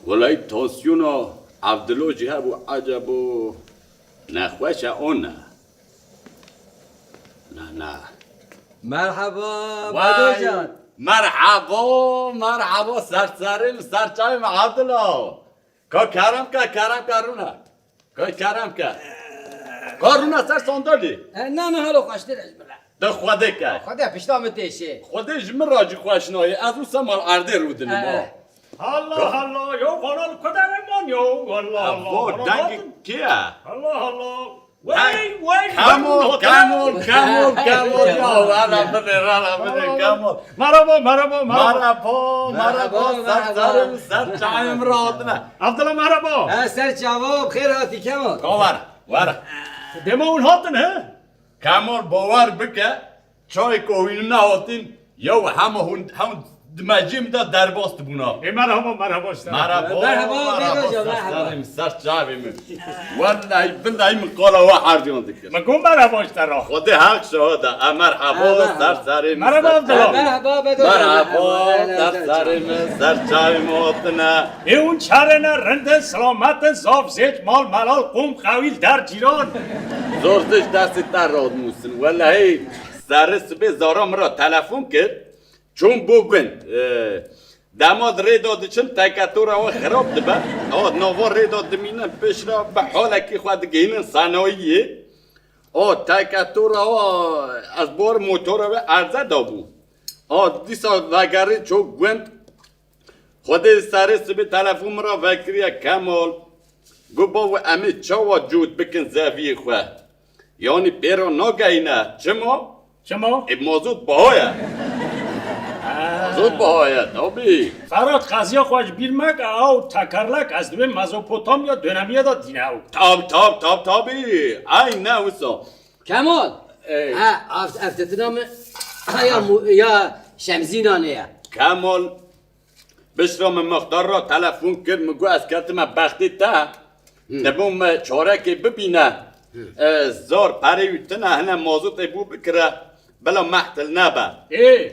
Welay tansiyona Evdilo jî hebû, ecebo nexweş e an ne? Na, na. Merhaba, Vay, Bedocan. Merhaba, merhaba, serserê min, serçavê min Evdilo. Ka kerem ke, kerem ke rûne. Kay kerem ke. Ka rûne ser sandalî. E, na, na, halo xweştir e ji min re. De Xwedê ke. Xwedê pişta min têşê. Xwedê ji min re jî xweş nayê. Ez wisa mal erdê rûdinim, e, ha. Hala, hala, yo, vana li ku derê man, yo. Allah, Allah, vana dengê kê ye? Allah, Allah. Wey, wey, Kemol, Kemol, Kemol, Kemol, ya, rana bide, rana bide, Kemol. Merhaba, merhaba, merhaba. Merhaba, merhaba, merhaba, merhaba. Ser çavê min, ser çavê min re hatine. Evdilo, merhaba. Ha, ser çava, bi xêr hatî, Kemol. Ka were, were. Dema hûn hatin, he? Kemol, bawer bike, çayê ku hûn nehatin, yew hema hûn, hema di mecê min de derbas dibûna. Ê, merhaba, merhaba, işte. Merhaba, merhaba, merhaba, Bedocan, ser çavê min, ser çavê min. Wellahî, billahî min qala we ercan dikir. Min got merhaba ji te re. Xwedê heq şahid e. E, merheba, e, merheba, ser serê min, merheba, ser Evdilo. Merheba, Bedo. Merheba, merheba, ser serê min, ser çavê min hatine. Ê hûn çare ne, rind in, selamet in, zaf zêç, mal, melal, qom, qewîl, der, cîran. Zor zêç destê te radimûsin. Wellahî, serê sibê Zara min re telefon kir. Çûm bo gund. E, dema di rê de diçin, teketora we xirab dibe. Û di nava rê de dimînin, piştre bi halekî xwe digihînin senayiyê. Û teketora we, ez bar motora we erze dabû. Û dîsa vegerî çû gund. Xwedê serê sibê telefon min re vekiriye, Kemal. Got, bavo, em ê çawa cût bikin zeviyê xwe? Yanî pê re nageyîne. Çima? Çima? Ê, mazot baha ye. Ha. Mazot baha ye, tabî. Ferhat, qeziya xwe ji bîr meke, ew tekerlek ez dibêm Mezopotamya dönemiyê de dîne ew. Tab, tab, tab, tabî. Eyne wisa. Kemal. Ey. Ha, ev, ev tetina min. Ha, ya mu-, ya Şemzînanê ye. Kemal. Bişra min mixtar ra telefon kir, min got, ez ketime bextê te. Hı. Dibû min çarekê bibîne. Hı. E, zor perê wî tune, hine mazotê bû bikire, bila mehtil nebe. Ê.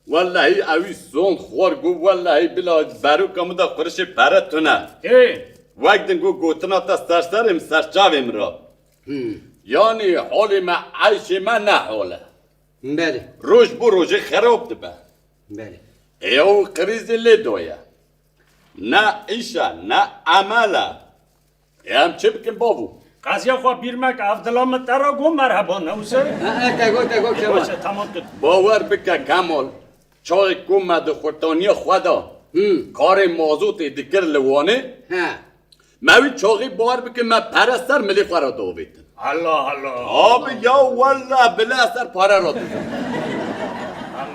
Wellehî ewî son xwar got, wellehî bila beroka min de qurişê pere tune. Ê. Wek din got, gotina te ser serê min, ser çavê min ra. Hı. Yanî holê me, eyşê me ne hol e. Belê. Roj bo rojê xerab dibe. Belê. Ê, ew krîzê lê daye. Ne îş e, ne emel e. Ê, em çi bikin bavo? Qeziya xwe bîr meke, ev dila min te re got merheba, ne wisa? E, e, te got, te got, Kemal. Baş e, tamam kir. Bawer bike Kemal, çaxê ku me di xurtaniya xwe de Hı. karê mazotê dikir li Wanê, He. Me wî çaxî bar bikin, me pere ser milê xwe re davêtin. Allah Allah. Abi ya wella bile ser pare re dizim.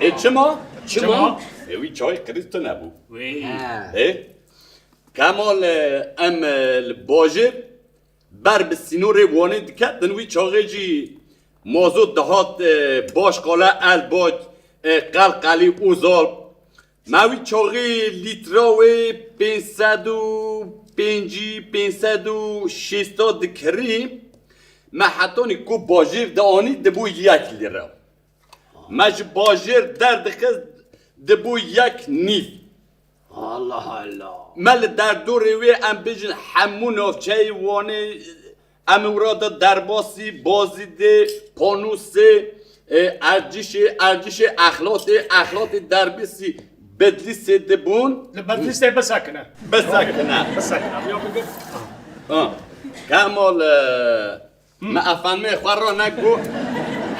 Ê çima? Çima? Çima? Ê wî çaxî qirîz tune bû. Wî. He. Ê? Kemal, e, em, e, li bajêr ber bi sînorê Wanê diketin, wî çaxê jî mazot dihat, e, Başkale, Elbac, e, Qelqelî, Ozal. Me wî çaxê lîtra wê pênc sed û pêncî, pênc sed û şêst dikirî, me hetanî ku bajêr dianî dibû yek lîre. Me ji bajêr derdixist dibû yek nîv. Allah Allah. Me li derdorê wê em bêjin hemû navçeyê Wanê, em ê wira de derbasî, Bazîdê, Panûsê, e, Ercişê, Ercişê Exlatê, Exlatê derbasî Bedlîsê dibûn. Li Bedlîsê bisekine. Bisekine. Bisekine. Ya bigir. Ha. Kemal, e, me efendimê xwe re negot,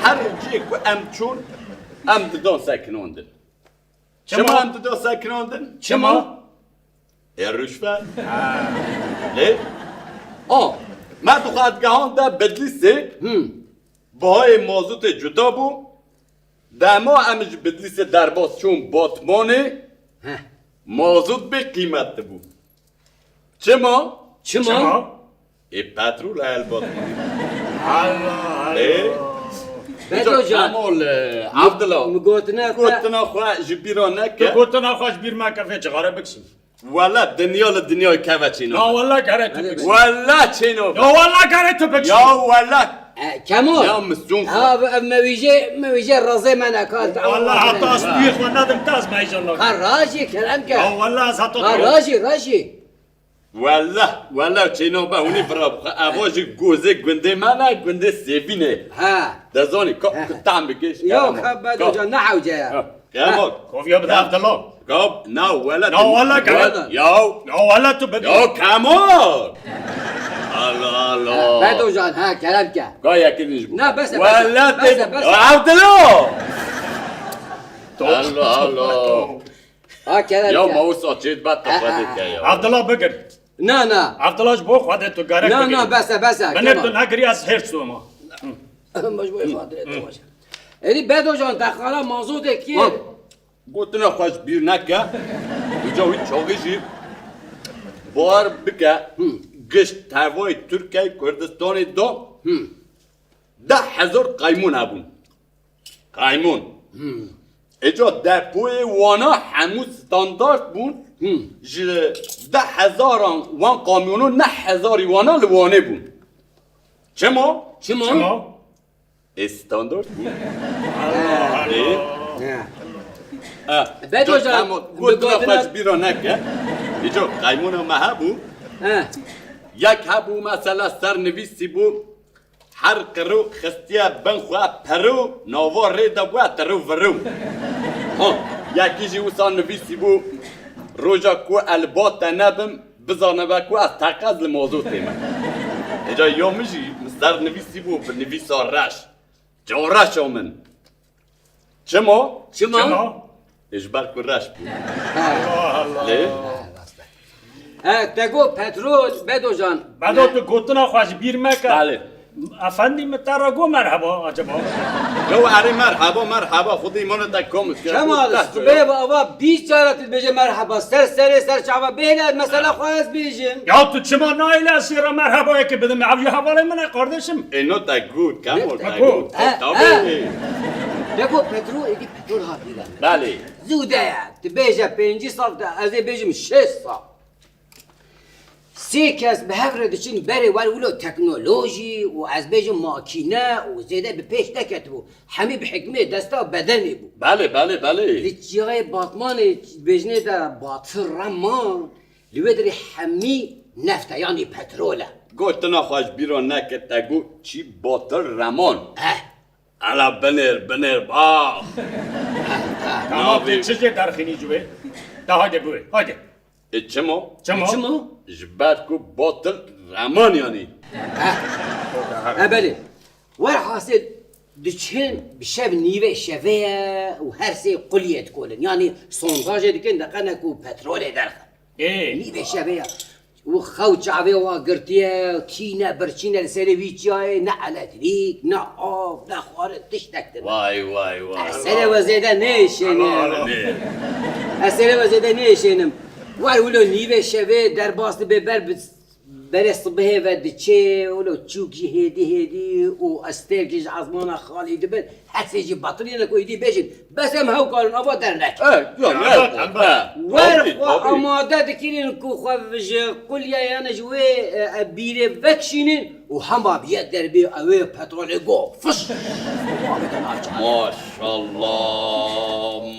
her cihê ku em çûn, em didon sekinandin. Çima? Çima em didon sekinandin? Çima? Ê ruşvet. Ha. Lê? A, me dixwazgehanda Bedlîsê, Hı. bahayê mazotê cuda bû. Dema em ji Bedlîsê derbas çûn Batmanê, Heh. mazot bê qîmet dibû. Çima? Çima? Çima? Ê petrol e elbet. Allah Allah. Ê? Bedo Îcar can. Kemal, e, Abdullah. Min gotina te. Gotina xwe ji bîra neke. Tu gotina xwe ji bîr meke, vê cixare bikişîn. Wele dinya li dinyayê keve çîna. Ya wele gere tu bikişîn. Wele çêno. Ya wele gere tu bikişîn. Ya wele. E, Kemal. Ya Misûn xwe. Ha, ev mewîjê, mewîjê razê me neke. Wele heta ez tu yê xwe nedim te ez meycan nakim. Ka rajî kerem ke. Ya wele ez heta Ka tu rajî, rajî. Wele, wele çêno be hûnî vira bixwe. Eva ji gozê gundê me ne, gundê Sêvînê. Ha. Dezanî ka Ha. ku tam bikêş. Ya Kemal. Ka Bedo can ne hewce ya. Ha. Kemal. Koviya bide Abdullah. Kap, na wele. Na wele Kemal. Ya. Ya wele tu bide. Ya Kemal. Allah Allah. Bedo can ha kerem ke. Ka yekî din ji bo. Na bes e, bes e. Wele Bes e, te. bes e. Ya Abdullah. Allah Allah. Ha kerem Ya ke. ma wisa çêt bet te Ha, xwe ha, dike ha. ya. Abdullah bigir. Na na. Abdullah ji bo xwe de tu gerek Na bigir. na bes e, bes e. Binê Kemal. tu negirî ez hêrs doma. Baş boy Xatirê te baş. Êdî Bedo can te xala mazotê kî? Ha, gotina xwe ji bîr neke. Uca wî çaxî jî bar bike. Hı. Gişt tevayê Tirkiyeyê Kurdistanê da Hı. deh hezar qaymûn hebûn. Qaymûn. Hı. Îca depoyê wana hemû standart bûn. Hı. Ji deh hezaran wan kamyono neh hezarî wana li Wanê bûn. Çima? Çima? Çima? Ê standart bû. Allah Ê. Allah. Ha. Ha. Bedo Ca can, Kemal, bi gotina gotina xwe ji bîra neke. Îca qaymûna me hebû. Ha. Yek hebû mesela ser nivîsî bû. Her qiro xistiye bin xwe piro, nava rê de bûye tiro viro. Ha, yekî jî wisa nivîsî bû, roja ku ez li ba te nebim, bizanibe ku ez teqez li mazotê me. Îca ya min jî min ser nivîsî bû bi nivîsa reş. Çawa reşa min? Çima? Çima? Çima? Ê, ji ber ku reş bû. Allah Allah. Lê? E, te got petrol, Bedocan. Bedo, tu gotina xwe ji bîr meke. Belê. Efendî, min te re got merheba acaba? Yo, erê merheba, merheba, xwedî îmana te kom dike. Kemal, tu bê bi ava bîst cara tu dibêje merheba. Ser serê ser çava bêhne, mesela xwe ez bêjim. Ya tu çima nahêle ez sê re merhebayekê bidim? Ev ji hevalê min e, kardeşim. Ê, no te got, Kemal, te got. He, tabî. He. Te got petrol, êdî petrol hat bîra. Belê. Zû de ye. Tu bêje pêncî sal, ez ê bêjim şêst sal. Sê kes bi hev re diçin berê wer wilo teknolojî û ez bêjim makîne û zêde bi pêş neketibû. Hemî bi hikmê desta bedenê bû. Belê, belê, belê. Li çiyayê Batmanê bêjinê de Batı Reman, li wê derê hemî neft e, yanî petrol e. Gotina xwe ji bîra neke, te got çi Batı Reman. Eh. Ela binêr, binêr, bax. Tamam, tu çi jê derxînî ji wê? De hadi bû, hadi. E, çima? Çima? Çima? Ji ber ku Batı Reman yanî. E, belê. Werhasil diçin bi şev nîvê şevê ye û her sê quliyê dikolin. Yanî sondajê dikin, deqene ku petrolê derxin. Ê. Nîvê şevê ye. Û xew çavê wa girtiye, tîne, birçîne li serê vî çiyayê, ne elektrîk, ne av, ne xwarin, tiştek tine. Vay, vay, vay. Ez serê we zêde nêşênim. Nê. Ez serê we zêde nêşênim. Wer wilo nîvê şevê derbas dibe ber bi, berê sibihê ve diçê, wilo çûk jî hêdî hêdî û estêrkî ji ezmana xalî dibin. Hesê jî betilî ne ku êdî bêjin, bes em hew karin ava dernek. E, ya, ya, elbet, elbet. Wer xwe amade dikirin ku xwe ji qulya yan ji wê, e, e, bîrê vekişînin û hema bi yek derbê ew ê petrolê go, fiş. Maşallah,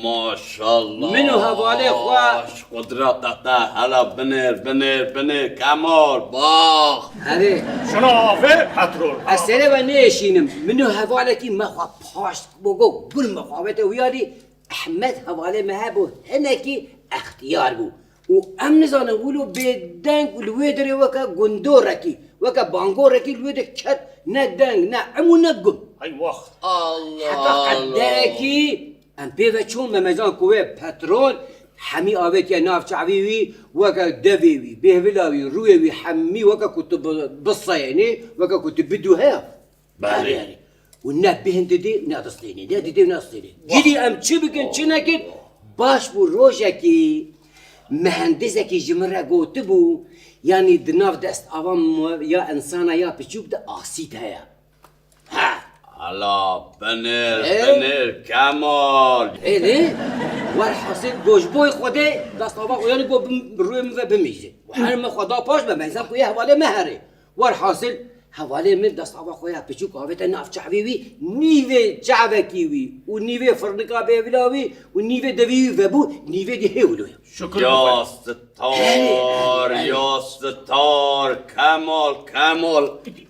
maşallah. Min û hevalê xwe. Qudreta te, hela binêr, binêr, binêr, Kemal, bax. Erê. Şuna avê petrol. Ez serê we nêşînim. Min û hevalekî me xwe paşt bo go gul me xwe avête wiyarî. Ehmed hevalê me hebû, hinekî extiyar bû. Û em nizanin wilo bêdeng û li wê derê weke gundorekî, weke bangorekî li wê de ket ne deng, ne em û ne gum. Hay wah. Allah Allah. Heta qederekî Em pê ve çûn, me mezan ku wê petrol hemî avêtiye nav çavê wî, weke devê wî, bêhvila wî, rûyê wî hemî weke ku tu bi-, biseyênî, weke ku tu bidû heya. Belê. Erê, erê. Û ne bêhn didê, ne distênê, ne didê û ne distênê. Wah. Gidî em çi bikin, çi nekin, baş bû rojekî, mihendisekî ji min re gotibû, yanî di nav destava mu-, ya insana ya piçûk de asîd heye. Ha. Ala binêr, Ê? Binêr Kemal. Ê, lê werhasil go ji boy Xwedê destava xwe yanî go bim-, bi rûyê min ve bimîze. Her min xwe da paş me, meyza ku yê hevalê me herê. Werhasil hevalê min destava xwe ya piçûk avête nav çavê wî, nîvê çavekî wî û nîvê firnika bêvila wî û nîvê devî wî vebû, nîvê dî hê wilo ye. Şükür Ya Xwedê. Star, ya star, Kemal, Kemal.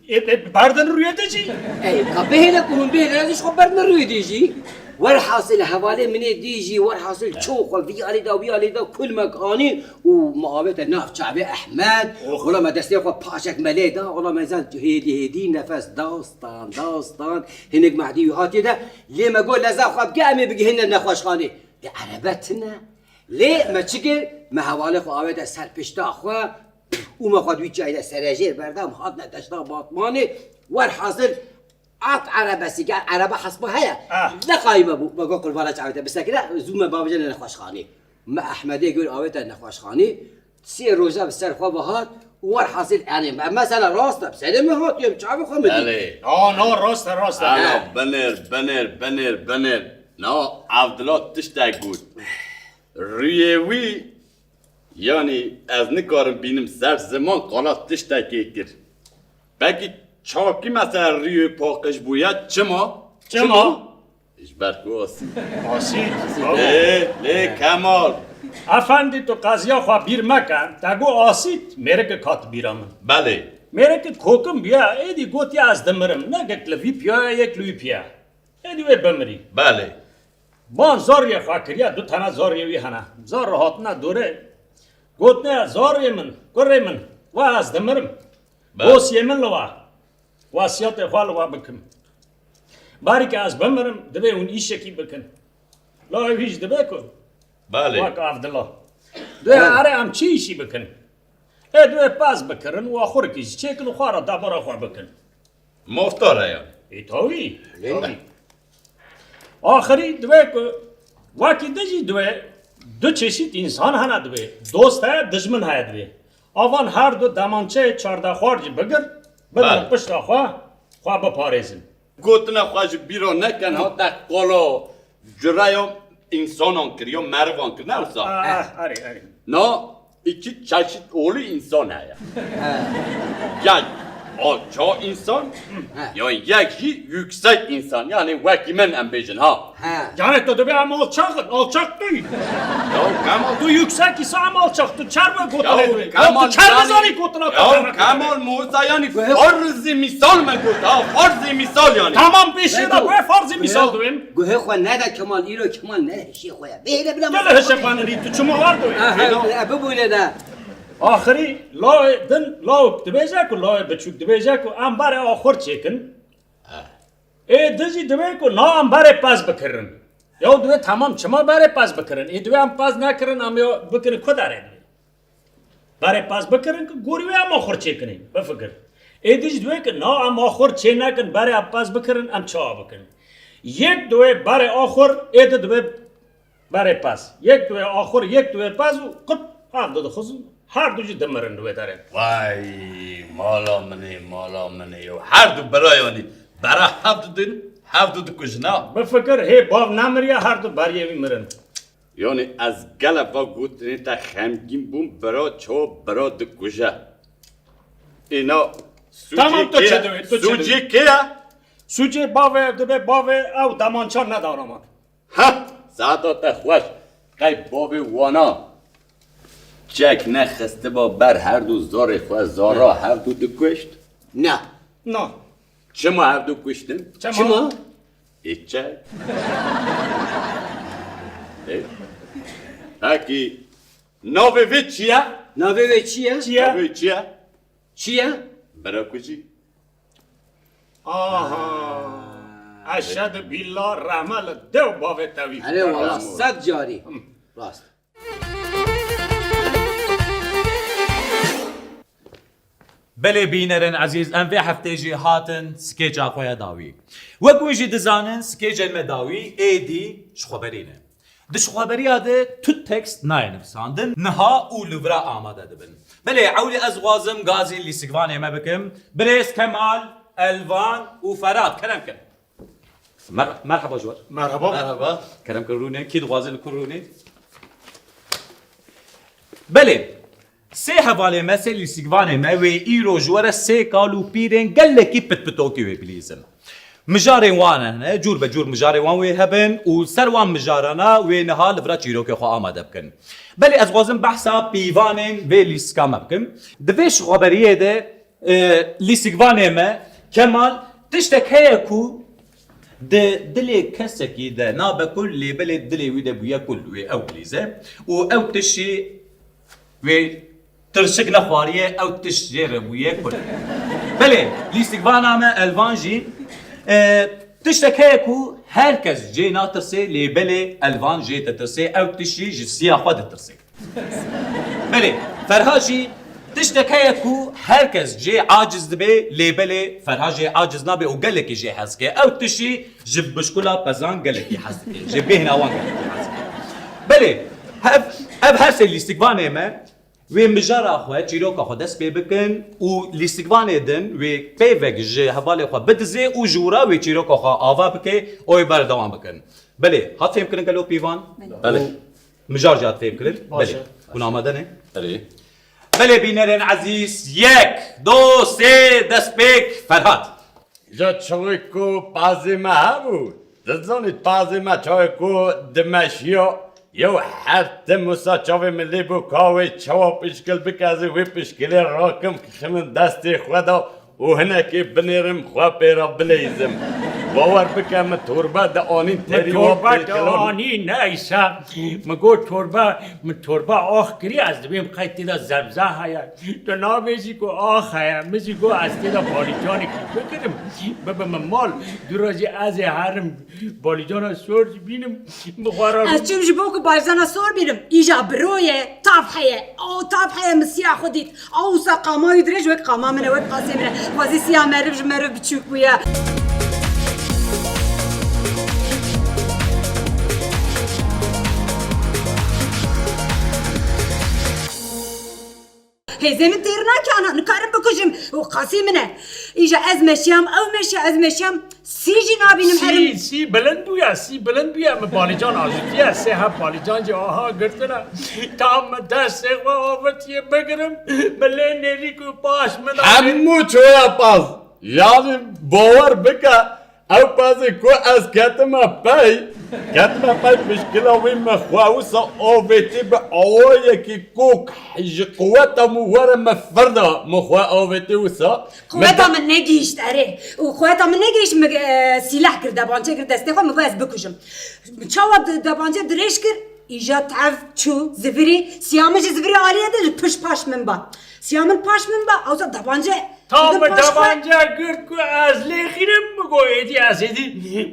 E, e, berdin rûyê te jî. Ey, ka bihêle ku hûn bihêle, ez ji xwe berdin rûyê te jî. Werhasil hevalê min ê dî jî, werhasil çû xwe vî alî da, wî alî da, kulmek anî û me avête nav çavê Ehmed. Oh. Wela me destê xwe paşek me lê da, wela me zan hêdî hêdî nefes da, stan, da, stan. Hinek Mehdî wî hatiye de, lê me got leza xwe bike, em ê bigihîne nexweşxanê. Lê erebe tune. Lê me çi kir? Me hevalê xwe avête ser pişta xwe û me xwe di wî çiyayê de serejêr berda, em hatine deşta Batmanê. Werhasil at erebesî, gel erebe hespa heye. Ah. Neqayî me bû, me got qurbana çavê te bisekine, zû me bavêje nexweşxanê. Me Ehmedê gor avête nexweşxanê. Sê roja bi ser xwe ve hat û werhasil, yanî me mesela rast e, bi serê min hatiye, bi çavê xwe min dî. Belê. Na, na, rast e, rast e. Ana, binêr, binêr, binêr, binêr. Na, Evdila tiştek got. Rûyê wî, yanî ez nikarim bînim ser ziman qala tiştekê kir. Belkî çakî mesela rûyê paqij bûye, çima? Çima? Çima? Ji ber ku asît. Asît, bravo. Lê, lê Kemal. Efendî, tu qeziya xwe bîr meke. Te got asît, mêrikek hat bîra min. Belê. Mêrikek kokim bûye, êdî gotiye ez dimirim. Nekek li vî piya ye, yek li wî piya. Êdî wê bimirî. Belê. Van zariyê xwe kiriye, du tane zariyê wî hene. Zar re hatine dore. Gotine, zariyê min, kurê min, we ez dimirim. Belê. Gosiyê min li we. Wasiyetê xwe li we bikim. Barî ke ez bimirim, divê hûn îşekî bikin. La ew hîç dibe ku. Belê. Wek Evdila. Dê Belê. Erê em çi îşî bikin? Ê divê pez bikirin û axurikî jî çêkin û xwe re debara xwe bikin. Mafdar e yani. Ê tawî. Lê ne. Tawî. Axirî divê ku wekî din jî divê du çeşît însan hene divê. Dost heye, dijmin heye divê. Avan her du demançeyê çardexwar jî bigir, bidin Bel. pişta xwe, xwe biparêzin. Gotina xwe ji bîra neken, ha te qala cureya însanan kir, ya merivan kir, ne wisa? Ah, ah, erê, erê. Na iki çeşit oğlu insan heye. Yek alçak insan, He. ya yek jî yüksek insan. Yani wekî min em bêjin ha. He. Yani tu dibê em alçaxin, alçak değil. Ya Kemal. Tu yüksek ise em alçak, tu çer ve gotinê Ya dibê. Ya Kemal tu çer yani- dizanî gotina Ya Kemal. Kemal Musa yani Guhe- farzî misal me got ha, farzî misal yani. Tamam pêşê de Guhe- bu farzî misal dibêm. Guhê xwe nede Kemal, îro Kemal ne hişê xwe ye. Bêhne bila Gel hişe panirî, tu çima var dibê. Aha, e, bibûne de. Axirî lawê din, lawê dibêje ku lawê biçûk dibêje ku em barê axur çêkin. Ê din jî divê ku na em berê pez bikirin. Yaw divê temam çima berê pez bikirin? Ê divê em pez nekirin, em ya bikirin ku derê divê. Berê pez bikirin ku gorî wê em axur çêkinê. Bifikir. Ê din jî divê ku na em axur çê nekin, berê em pez bikirin, em çawa bikin? Yek divê berê axur, ê di divê Berê pez. Yek divê axur, yek divê pez û qut hev du dixwazin, her du jî dimirin di wê derê. Vay, mala min ê, mala min ê. Ew her du bira yanî. Bera hev du din, hev du dikujin ha. Bifikir, hê bav nemiriye, her du beriyê wî mirin. Yanî ez gelek va gotinê te xemgîn bûm, bira çawa bira dikuje. Îna sûcê Tamam, tu kê çi ye? dibê, tu çi Sûcê dibê? kê ye? Sûcê bavê, dibê bavê ew demança nedara me. Heh, saeta te xweş. Qey bavê wana çek nexistiba ber her du zarê xwe, zara her du dikuşt? Na. Na. Çima her du kuştin? Çima? Çima? Ê çek. Ê. Pekî navê vê çi ye? Navê wê çi ye? Çi ye? Navê çi ye? Çi ye? Bira kujî. Aha. Eşhedü billah, rehme li dev bavê tevî. Erê wala, sed carî. Rast. Belê bînerên ezîz, em vê heftê jî hatin skêça xwe ya dawî. Wek hûn jî dizanin, skêcên me dawî êdî ji xweberî ne. Di ji xweberiya de tu tekst nayê nivîsandin, niha û li vira amade dibin. Belê, ewlî ez dixwazim gazî lîstikvanê me bikim. Birêz Kemal, Elvan û Ferhat, kerem kin. Mer-, merheba ji we. Merhaba. Merhaba. Kerem kin rûnê. Kî dixwaze li ku rûnê? Belê. Sê hevalê me, sê lîstikvanê me wê îro ji we re sê kal û pîrên gelekî pitpitokî wê bilîzin. Mijarên wan hene, cûr be cûr mijarên wan wê hebin û ser wan mijarana wê niha li vira çîrokê xwe amade bikin. Belê ez dixwazim behsa pîvanên vê lîstika me bikim. Di vê ji xweberiyê de, e, lîstikvanê me Kemal tiştek heye ku di dilê kesekî de nabe kul, lê belê dilê wî de bûye kul, wê ew bilîze û ew tişt jî wê tirşik nexwariye, ew tişt jê re bûye kul. Belê, lîstikvana me Elvan jî, e, tiştek heye ku her kes jê natirsê, lê belê Elvan jê ditirsê, ew tişt jî ji siya xwe ditirsê. Belê, Ferha jî tiştek heye ku her kes jê aciz dibe, lê belê Ferha jê aciz nabe û gelekî jê hez dike. Ew tişt jî ji bişkula pezan gelekî hez dike, ji bêhna wan gelekî hez dike. Belê, ev, ev her sê lîstikvanê me wê mijara xwe, çîroka xwe dest pê bikin û lîstikvanê din wê peyvek ji hevalê xwe bidizê û ji wira wê çîroka xwe ava bike û wê berdewam bikin. Belê, hat fêmkirin gelo pîvan? Belê. Û mijar jî hat fêmkirin? Baş e. Belê. Hûn amade ne? Erê. Belê bînerên ezîz, yek, do, sê, destpêk, Ferhat. Ja çawê ku pazê me hebû, dizanî pazê me çawê ku dimeşiya, yew her tim wisa çavê min lê bû ka wê çawa pişkil bike, ez ê wê pişkilê rakim, ximin destê xwe da û hinekê binêrim xwe pê re bileyzim. Bawer bike, min torbe de anîn. Min terî torbe de anî, neyse. Min got torbe, min torbe ax kirî, ez dibêm qey tê de zebze heye. Tu nabêjî ku ax heye, min jî got ez tê de balîcanekî bikirim, bibime mal, dû re jî ez ê herim balîcana sor jî bînim, bixwara. Ez çûm ji bo ku balîcana sor bînim, îja biro ye, tav heye, o tav heye, min siya xwe dît. Ew wisa qama wî dirêj wek qama min e, wek qasê min e. Xwezî siya meriv ji meriv biçûk bûye. Hêzê min têr nake ana, nikarim bikujim. Û qasê min e. Îja ez meşiyam, ew meşiya, ez meşiyam. Sî jî nabînim herim. Sî, sî bilind bûye, sî bilind bûye. Min balîcan ajitiye, sê heb balîcan jî aha girtine. Tam min destê xwe avitiye bigirim, min lê nêrîk û paş min avê. Hemû çoya paz. Yani bawer bike, ew pezê ku ez ketime pey, ketime pey pişkila wî, min xwe wisa avêtî bi awayekî ku ji quweta min were min firda, min xwe avêtî wisa. Quweta min negihîşt, erê. Û quweta min negihîşt, min, e, sîleh kir, debancê kir destê xwe, min got ez bikujim. Çawa de-, debancê dirêj kir, îja tev çû, zivirî, siya min ji zivirî aliyê de ji pişt paş min ba. Siya min paş min ba, ewsa debancê. Tam min debancê girt ku ez lêxînim, min got êdî ez êdî.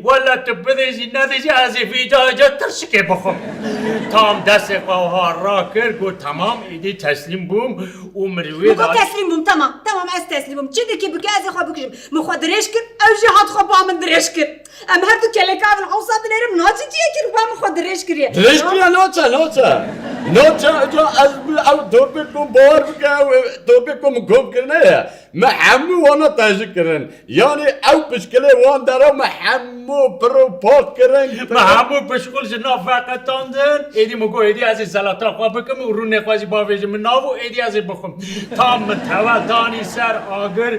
Wele tu bidê jî nedê jî ez ê vî cayê ca tirşikê bixwim. Tam destê xwe wiha rakir, got temam, êdî teslîm bûm û min wê. Min got teslîm bûm, temam, temam, ez teslîm bûm. Çi dikî bike, ez ê xwe bikujim. Min xwe dirêj kir, ew jî hat xwe ba min dirêj kir. Em her du keleka bin ewsa dinêrim, naçe çi yekî xwe min xwe dirêj kiriye. Dirêj kiriye, naçe, naçe. Naçe, ca ez bi ew torbê ku bawer bike, ew torbê ku min kom kirine ye. Me hemû wana tejî kirin. Yanî ew pişkilê wan dera me hemû pir û pak kirin. Me hemû pişkul ji nav veqetandin. Êdî min got, êdî ez ê zelata xwe bikim û rûnê xwe jî bavêjim min nav û êdî ez ê bixwim. Tam min tewe danî ser agir,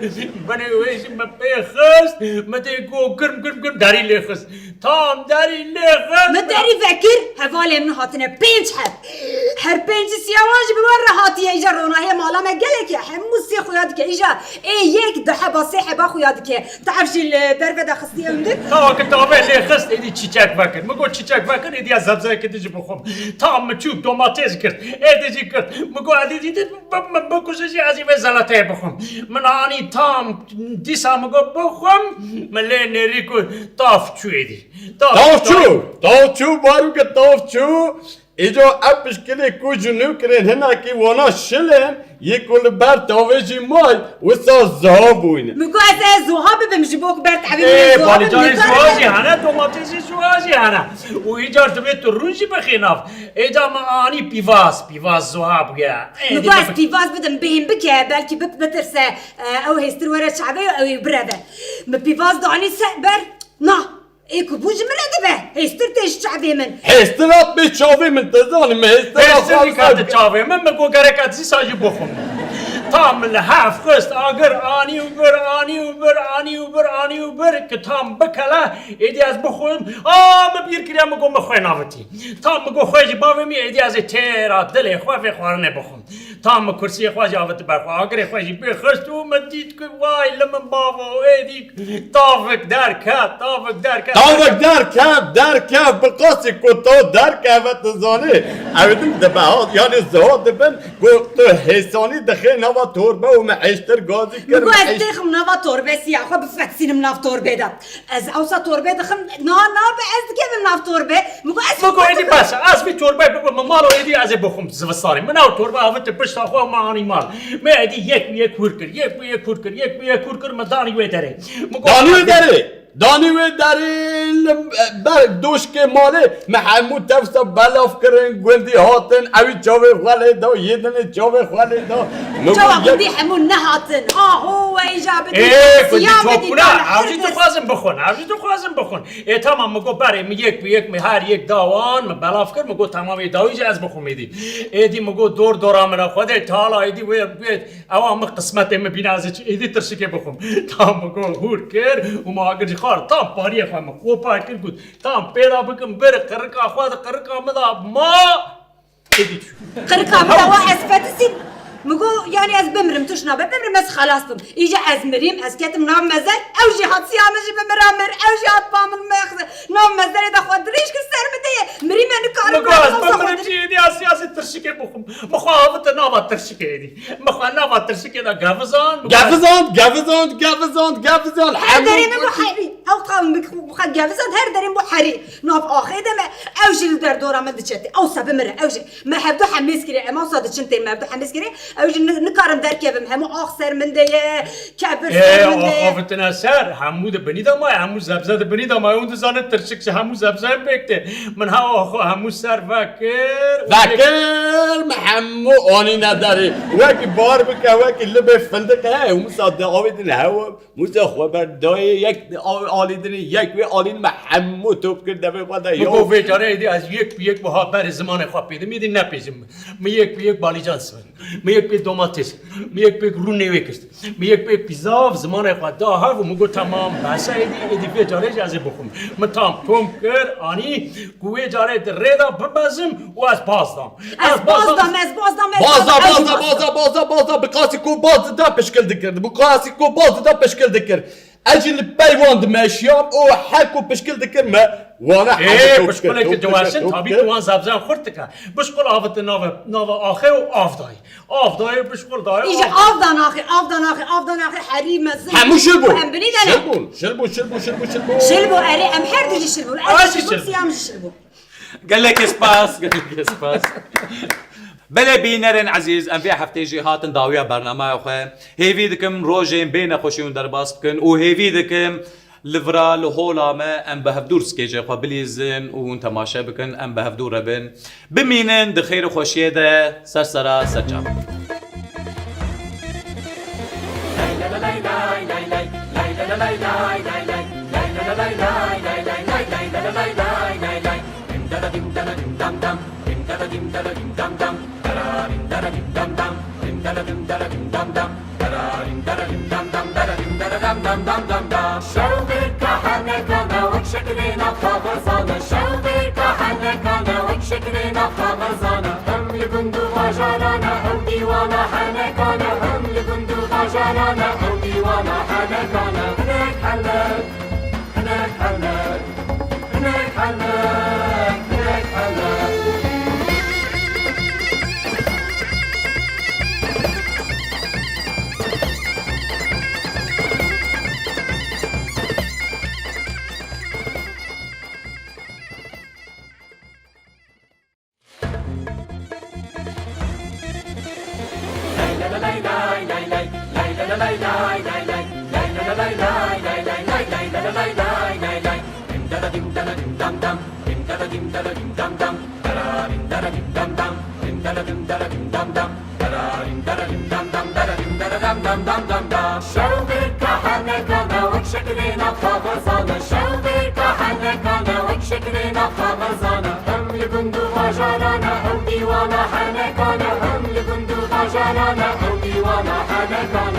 binê wê jî min pê xist, min tê got girm, girm, girm derî lê xist. Tam derî lê xist. Min derî vekir, hevalên min hatine pênc heb. Her pêncî siya wan jî bi wan re hatiye. Îja ronahiyê mala me gelek e. Hemû sê xuya dike. Îja ê yek, du heba, sê heba xuya dike. Tu ev jî li derve de xistiye hundir. Tawa ki tavê lê xist, êdî çîçek vekir. Min got çîçek vekir, êdî ez zebzeyekê din jî bixwim. Tam min çû domates girt. Êdî jî girt. Min got êdî dî bi-, min bikuje jî ez ê vê zelateyê bixwim. Min anî tam dîsa min got bixwim. Min lê nêrî ku tav çû êdî. Tav çû, tav çû, barûke tav çû. Îco ev pişkilê ku ji nû kirin hinekî wana şilên, yê ku li ber tavê jî may, wisa ziha bûyne. Min got ez ê ziha bibim ji bo ku ber tavê min ziha bibim. Ê, balîcanê ziha jî hene, domatesê ziha jî hene. Û îcar divê tu rûn jî bixê nav. Êca min anî pîvaz, pîvaz ziha bûye. Ê, min got ez pîvaz bidim, bihên bike, belkî bit-, bitirse, e, ew hêstir were çavê ew ê bireve. Min pîvaz danî ser ber, na. Ê ku bû ji min re dibe, hêstir tê ji çavê min. Hêstir hat pê çavê min, tu zanî min hêstir hat. Hêstir dikate çavê min, min got gerek ez dîsa jî bixwim. Tam min li hev xist, agir anî û bir, anî û bir, anî û bir, anî û bir, ki tam bikele, êdî ez bixwim. A, min bîr kiriye, min got min xwe navitî. Tam min got xwe jî bavê min, êdî ez ê têra dilê xwe vê xwarinê bixwim. Tam min kursiyê xwe jî avêt ber xwe, agirê xwe jî pê xist û min dît ku way li min bavo, êdî tavik derket, tavik derket. Tavik derket, derket, bi qasî ku tav derkeve tu zanî. Ew din dibe, ha, yanî ziha dibin ku tu hêsanî dixê nava torbe û min hêştir gazî kir. Min got ez têxim nava torbe siya xwe bifetisînim nav torbê de. Ez ewsa torbê dixim, na, nabe ez dikevim nav torbê. Min got ez... Min got êdî bes e, ez vî torbê bibim mal û êdî ez ê bixwim zivistanê. Min ew torbe avêt pişta xwe û min anî mal. Me êdî yek bi yek hûr kir, yek bi yek hûr kir, yek bi yek hûr kir, min danî wê derê. Min got danî wê derê? Danî wê derê li ber doşkê malê. Me hemû tevsa belav kirin, gundî hatin, ewî çavê xwe lê da, yê dinê çavê xwe lê da. Çawa gundî hemû nehatin? Aho, we îja bidî. Ê, gundî çopûna, ew jî dixwazin bixwin, ew jî dixwazin bixwin. Ê, tamam, min got berê, min yek bi yek, min her yek da wan, min belav kir, min got tamam, ê dawî jî ez bixwim êdî. Êdî min got dor dora min e, Xwedê Teala êdî wê, wê, ewa min qismetê min bîne, ez ê çi êdî tirşikê bixwim. Tam min got hûr kir û min agir jî xwar, tam pariyê xwe min qopa kir, got tam pêra bikim bir, qirika xwe di qirika min da ma. Êdî çû. Qirika min de wa ez fetisîm. Min got, yanî ez bimirim, tişt nabe, bimirim, ez xelas bim. Îca ez mirîm, ez ketim nav mezer, ew jî hat siya min jî bi min re mir, ew jî hat pa min mexze. Nav mezerê de xwe dirêj kir ser min de ye. Mirî me nikarim. Min got, ez bimirim jî êdî ez siyasê tirşikê bixwim. Min xwe avite nava tirşikê êdî. Min xwe nava tirşikê de gevizand. Gevizand, gevizand, gevizand, gevizand. Her derê min bû herî. Ew qal min xwe gevizand, her derê min bû herî. Nav axê de me, ew jî li derdora min diçe tê. Ew se bimire, ew jî. Me hevdu hemêz kirê, em awsa diçin tê, me hevdu hemêz kirê, ew jî ni-, nikarim derkevim, hemû ax ser min de ye, kebir ser min de ye. Ax avitine ser, hemû di binî de maye, hemû zebze di binî de maye, hûn dizanin tirşik ji hemû zebzeyên pêk tê. Min hewa xwe hemû ser vekir. Vekir, me hemû anîne derê. Wekî bar bike, wekî libê findiqê, hûn sa di avê din hewa. Mûsa xwe ber dayê yek a-, alî dinê, yek wê alî me hemû top kir devê xwe de. Min got, vê carê êdî ez yek bi yek wiha berê zimanê xwe pê dim, êdî nepêjim. Min yek bi yek balîcan sibin. Min yek pê domates. Min yek pê rûnê wê kişt. Min yek pê pîzav zimanê xwe da hev û min got, temam, bes e êdî, êdî vê carê jî ez ê bixwim. Min tam tom kir, anî. Ku wê carê di rê de bibezim û ez baz dam. Ez baz dam, ez baz dam, ez baz dam, ez baz dam, baz dam, baz dam, baz dam, baz dam. Bi qasî ku baz dida pişkil dikir. Bi qasî ku baz dida pişkil dikir. Ez jî li pey wan dimeşiyam û her ku pişkil dikir me wana hemû top kir. Ê, pişkulek diweşin, tabî tu wan zebzan xurt dike. Pişkul avite nava, nava axê û av dayî. Av dayê pişkul dayê. Îja av. Av da naxê, av da naxê, av da naxê herî mezin. Hemû şil bû. Em binî de ne. Şil bûn, şil bû, şil bû, şil bû, şil bû. Şil bû, erê, em her du jî şil bûn. Ez jî şil bûm, Siyam jî şil bû. Gelekî spas, gelekî spas. Belê bînerên ezîz, em vê heftê jî hatin dawiya bernameya xwe. Hêvî dikim rojên bê nexweşî hûn derbas bikin û hêvî dikim li vira, li hola me em bi hevdûr skêjê xwe bilîzin û hûn temaşe bikin, em bi hevdû re bin. Bimînin di xêr û xweşiyê de, ser sera, ser çav. Şev bê kahenekane wek şekilê nav xwe xezane. Şev bê kahenekane wek şekilê nav xwe xezane. Hem li gund û bajarane ew dîwana henekane. Hem li gund û bajarane ew dîwana henekane. Hinek henek, hinek henek, hinek henek, hinek henek. Şev bê kahenekane wek şekilê nav xwe xezane. Şev bê kahenekane wek şekilê nav xwe xezane. Hem li gund û bajarane ew dîwana henekane. Hem li gund û bajarane ew dîwana henekane.